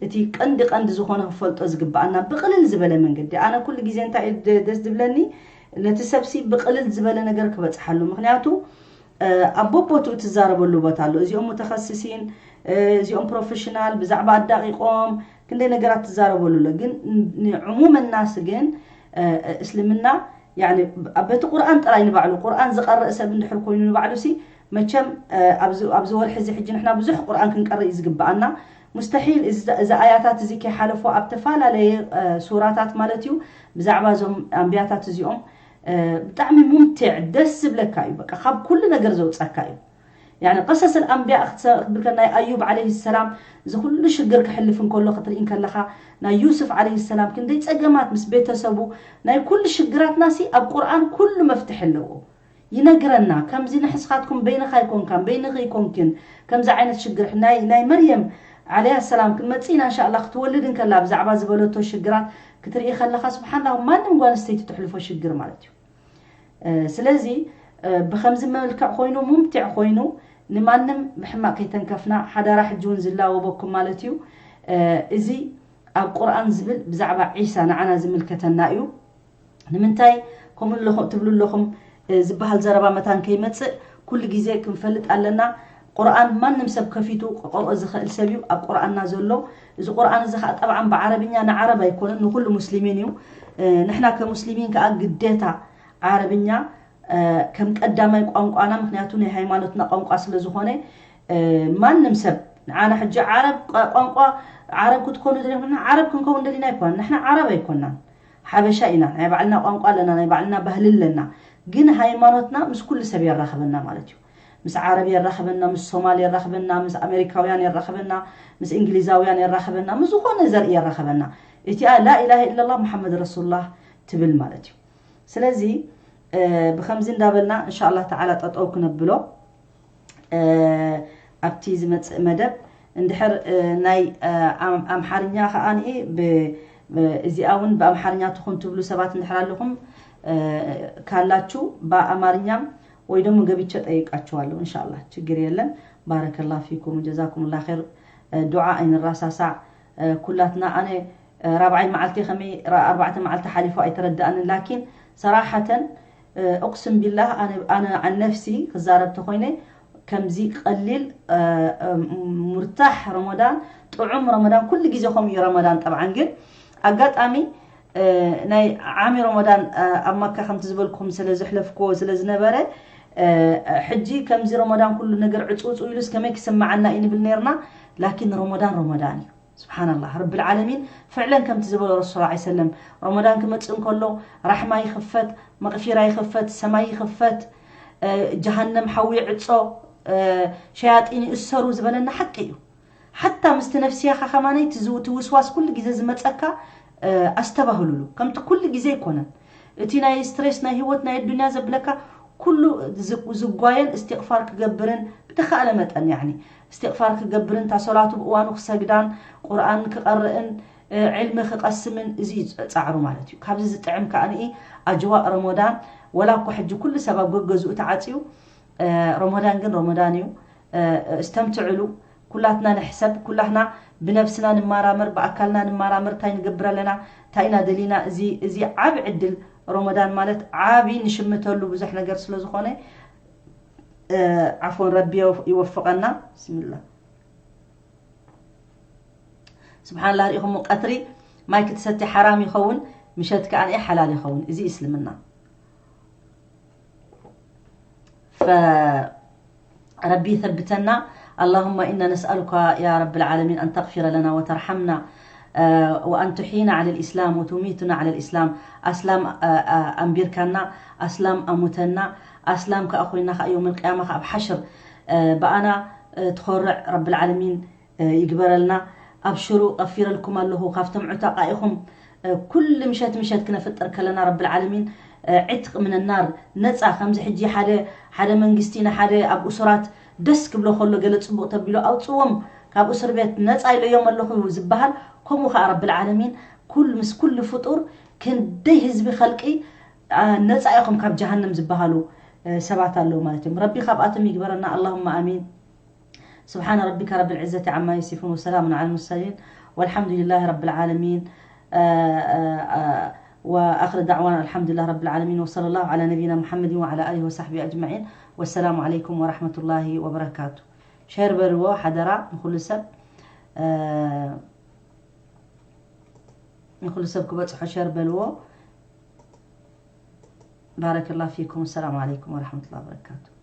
እቲ ቀንዲ ቀንዲ ዝኾነ ክፈልጦ ዝግብኣና ብቅልል ዝበለ መንገዲ ኣነ ኩሉ ግዜ እንታይ እዩ ደስ ዝብለኒ ነቲ ሰብሲ ብቅልል ዝበለ ነገር ክበፅሓሉ ምክንያቱ ኣብ ቦቦትኡ ትዛረበሉ ቦታ ኣሎ። እዚኦም ሙተኸስሲን እዚኦም ፕሮፌሽናል ብዛዕባ ኣዳቂቆም ክንደይ ነገራት ትዛረበሉ ኣሎ። ግን ንዕሙም ናስ ግን እስልምና በቲ ቁርኣን ጥራይ ንባዕሉ ቁርኣን ዝቀርእ ሰብ እንድሕር ኮይኑ ንባዕሉ ሲ መቸም ኣብዚ ወርሒ እዚ ሕጂ ንሕና ብዙሕ ቁርኣን ክንቀርእ እዩ ዝግብኣና። ሙስተሒል እዚ ኣያታት እዚ ከይሓለፎ ኣብ ተፈላለየ ሱራታት ማለት እዩ ብዛዕባ እዞም ኣንብያታት እዚኦም ብጣዕሚ ሙምትዕ ደስ ዝብለካ እዩ። በቃ ካብ ኩሉ ነገር ዘውፀካ እዩ። يعني قصص الأنبياء ክትብል ከ ናይ ኣዩብ عليه السلام እዚ ኩሉ ሽግር ክሕልፍ እንከሎ ክትርኢ እንከለኻ ናይ ዩስፍ عليه السلام ክንደይ ጸገማት ምስ ቤተሰቡ ናይ ኩሉ ሽግራትናሲ ኣብ ቁርኣን ኩሉ መፍትሒ ኣለዎ ይነግረና። ከምዚ ንሕስኻትኩም በይንኻ ኣይኮንካን በይንኺ ኣይኮንክን ከምዚ ዓይነት ሽግር ናይ ናይ መርየም عليه السلام ክንመጽእ ኢና እንሻላ ክትወልድ እንከላ ብዛዕባ ዝበለቶ ሽግራት ክትርኢ ከለኻ ስብሓንላ ማንም ጓል ኣንስተይቲ ትሕልፎ ሽግር ማለት እዩ። ስለዚ ብከምዚ መልክዕ ኮይኑ ሙምትዕ ኮይኑ ንማንም ብሕማቅ ከይተንከፍና ሓዳራ ሕጂ እውን ዝላወበኩም ማለት እዩ። እዚ ኣብ ቁርኣን ዝብል ብዛዕባ ዒሳ ንዓና ዝምልከተና እዩ። ንምንታይ ከምኡ ኣለኹ ትብሉ ኣለኹም ዝበሃል ዘረባ መታን ከይመፅእ ኩሉ ግዜ ክንፈልጥ ኣለና። ቁርኣን ማንም ሰብ ከፊቱ ክቀርኦ ዝኽእል ሰብ እዩ ኣብ ቁርኣንና ዘሎ። እዚ ቁርኣን እዚ ከዓ ጠብዓን ብዓረብኛ ንዓረብ ኣይኮነን ንኩሉ ሙስሊሚን እዩ። ንሕና ከሙስሊሚን ከዓ ግዴታ ዓረብኛ ከም ቀዳማይ ቋንቋና ምክንያቱ ናይ ሃይማኖትና ቋንቋ ስለዝኾነ ማንም ሰብ ንዓና ሕጂ ዓረብ ቋንቋ ዓረብ ክትኮኑ ደሊኹም ዓረብ ክንከውን ደሊና ኣይኮነን ንሕና ዓረብ ኣይኮናን ሓበሻ ኢና ናይ ባዕልና ቋንቋ ኣለና ናይ ባዕልና ባህሊ ኣለና ግን ሃይማኖትና ምስ ኩሉ ሰብ የራኽበና ማለት እዩ ምስ ዓረብ የራኽበና ምስ ሶማል የራኽበና ምስ ኣሜሪካውያን የራኽበና ምስ እንግሊዛውያን የራኽበና ምስ ዝኾነ ዘርኢ የራኽበና እቲኣ ላኢላሃ ኢላላ መሓመድ ረሱሉላህ ትብል ማለት እዩ ስለዚ ብከምዚ እንዳበልና እንሻላ ተዓላ ጠጠው ክነብሎ ኣብቲ ዝመፅእ መደብ እንድሕር ናይ ኣምሓርኛ ከዓ እዚኣ እውን ብኣምሓርኛ ትኹን ትብሉ ሰባት እንድሕር ኣለኹም ካላችሁ ብኣማርኛም ወይ ደግሞ ገብቼ ጠይቃችኋለሁ እንሻላ ችግር የለን ባረከላ ፊኩም ጀዛኩም ላ ር ዱዓ ኣይንራሳሳዕ ኩላትና ኣነ ራብዓይ መዓልቲ ከመይ ኣርባዕተ መዓልቲ ሓሊፉ ኣይተረዳእንን ላኪን ሰራሓተን እቅስም ቢላህ ኣነ ዓን ነፍሲ ክዛረብ ተኮይነ ከምዚ ቀሊል ሙርታሕ ረመዳን ጥዑም ረመዳን ኩሉ ግዜ ከምኡ እዩ ረመዳን ጠብዓን ግን ኣጋጣሚ ናይ ዓሚ ረመዳን ኣብ መካ ከምቲ ዝበልኩም ስለ ዘሕለፍክዎ ስለ ዝነበረ ሕጂ ከምዚ ረመዳን ኩሉ ነገር ዕፅውፅው ኢሉስ ከመይ ክስምዓና እዩ ንብል ነርና ላኪን ረመዳን ረመዳን እዩ ስብሓንላህ ረብል ዓለሚን ፍዕለን ከምቲ ዝበሎ ረሱል ላ ሰለም ረመዳን ክመፅእ እንከሎ ራሕማ ይኽፈት መቕፊራ ይኽፈት ሰማይ ይኽፈት ጀሃነም ሓዊ ይዕፆ ሸያጢን ይእሰሩ ዝበለና ሓቂ እዩ ሓታ ምስቲ ነፍስያኻ ከማነይ ትውስዋስ ኩሉ ግዜ ዝመፀካ ኣስተባህሉሉ ከምቲ ኩሉ ግዜ ኣይኮነን እቲ ናይ ስትሬስ ናይ ህይወት ናይ ኣዱንያ ዘብለካ ኩሉ ዝጓየን እስትቕፋር ክገብርን ብተኻእለ መጠን ያኒ እስትቕፋር ክገብርን እታ ሶላቱ ብእዋኑ ክሰግዳን ቁርኣን ክቐርእን ዕልሚ ክቐስምን እዚ እዩ ፃዕሩ ማለት እዩ ካብዚ ዝጥዕም ከዓ ንኢ ኣጅዋእ ረሞዳን ወላ እኮ ሕጂ ኩሉ ሰብ ኣብ ገገዝኡ ተዓፅዩ ረሞዳን ግን ረሞዳን እዩ እስተምትዕሉ ኩላትና ንሕሰብ ኩላትና ብነብስና ንማራመር ብኣካልና ንማራመር እንታይ ንገብር ኣለና እንታይ ኢና ደሊና እዚ እዚ ዓብ ዕድል ረመዳን ማለት ዓቢ ንሽምተሉ ብዙሕ ነገር ስለ ዝኾነ ዓፎን ረቢ ይወፍቐና ብስሚላ ስብሓንላ ርኢኹም ቀትሪ ማይ ክትሰቲ ሓራም ይኸውን ምሸት ከዓ ሓላል ይኸውን እዚ እስልምና ረቢ ይተብተና اللهم إنا نسألك يا رب العالمين أن تغفر لنا وترحمنا وأن تحيينا على الإسلام وتميتنا على الإسلام أسلام أنبيركنا أسلام أموتنا أسلام كأخونا يوم القيامة أب حشر بأنا تخرع رب العالمين ይግበረልና ኣብሽሩ ቀፊረልኩም ኣለኹ ካብቶም ዕተቃ ኢኹም ኩሉ ምሸት ምሸት ክነፍጥር ከለና ረብል ዓለሚን ዕትቅ ምን ናር ነፃ ከምዚ ሕጂ ሓደ ሓደ መንግስቲ ንሓደ ኣብ እሱራት ደስ ክብሎ ከሎ ገለ ፅቡቅ ተቢሉ ኣውፅዎም ካብ እስር ቤት ነፃ ኢለዮም ኣለኹ ዝበሃል ከምኡ ከዓ ረብል ዓለሚን ኩል ምስ ኩሉ ፍጡር ክንደይ ህዝቢ ከልቂ ነፃ ኢኹም ካብ ጀሃነም ዝበሃሉ ሰባት ኣለዉ ማለት እዮም ረቢ ካብኣቶም ይግበረና ኣላሁማ ኣሚን سبحان ربك رب العزة عما يصفون وسلام على المرسلين والحمد لله رب العالمين. آه، آه، آه، وآخر دعوانا الحمد لله رب العالمين، وصلى الله على نبينا محمد وعلى آله وصحبه أجمعين، والسلام عليكم ورحمة الله وبركاته. شير بلو حدرا نخل سب، آه، نخل سب كبت حشر بلو. بارك الله فيكم، والسلام عليكم ورحمة الله وبركاته.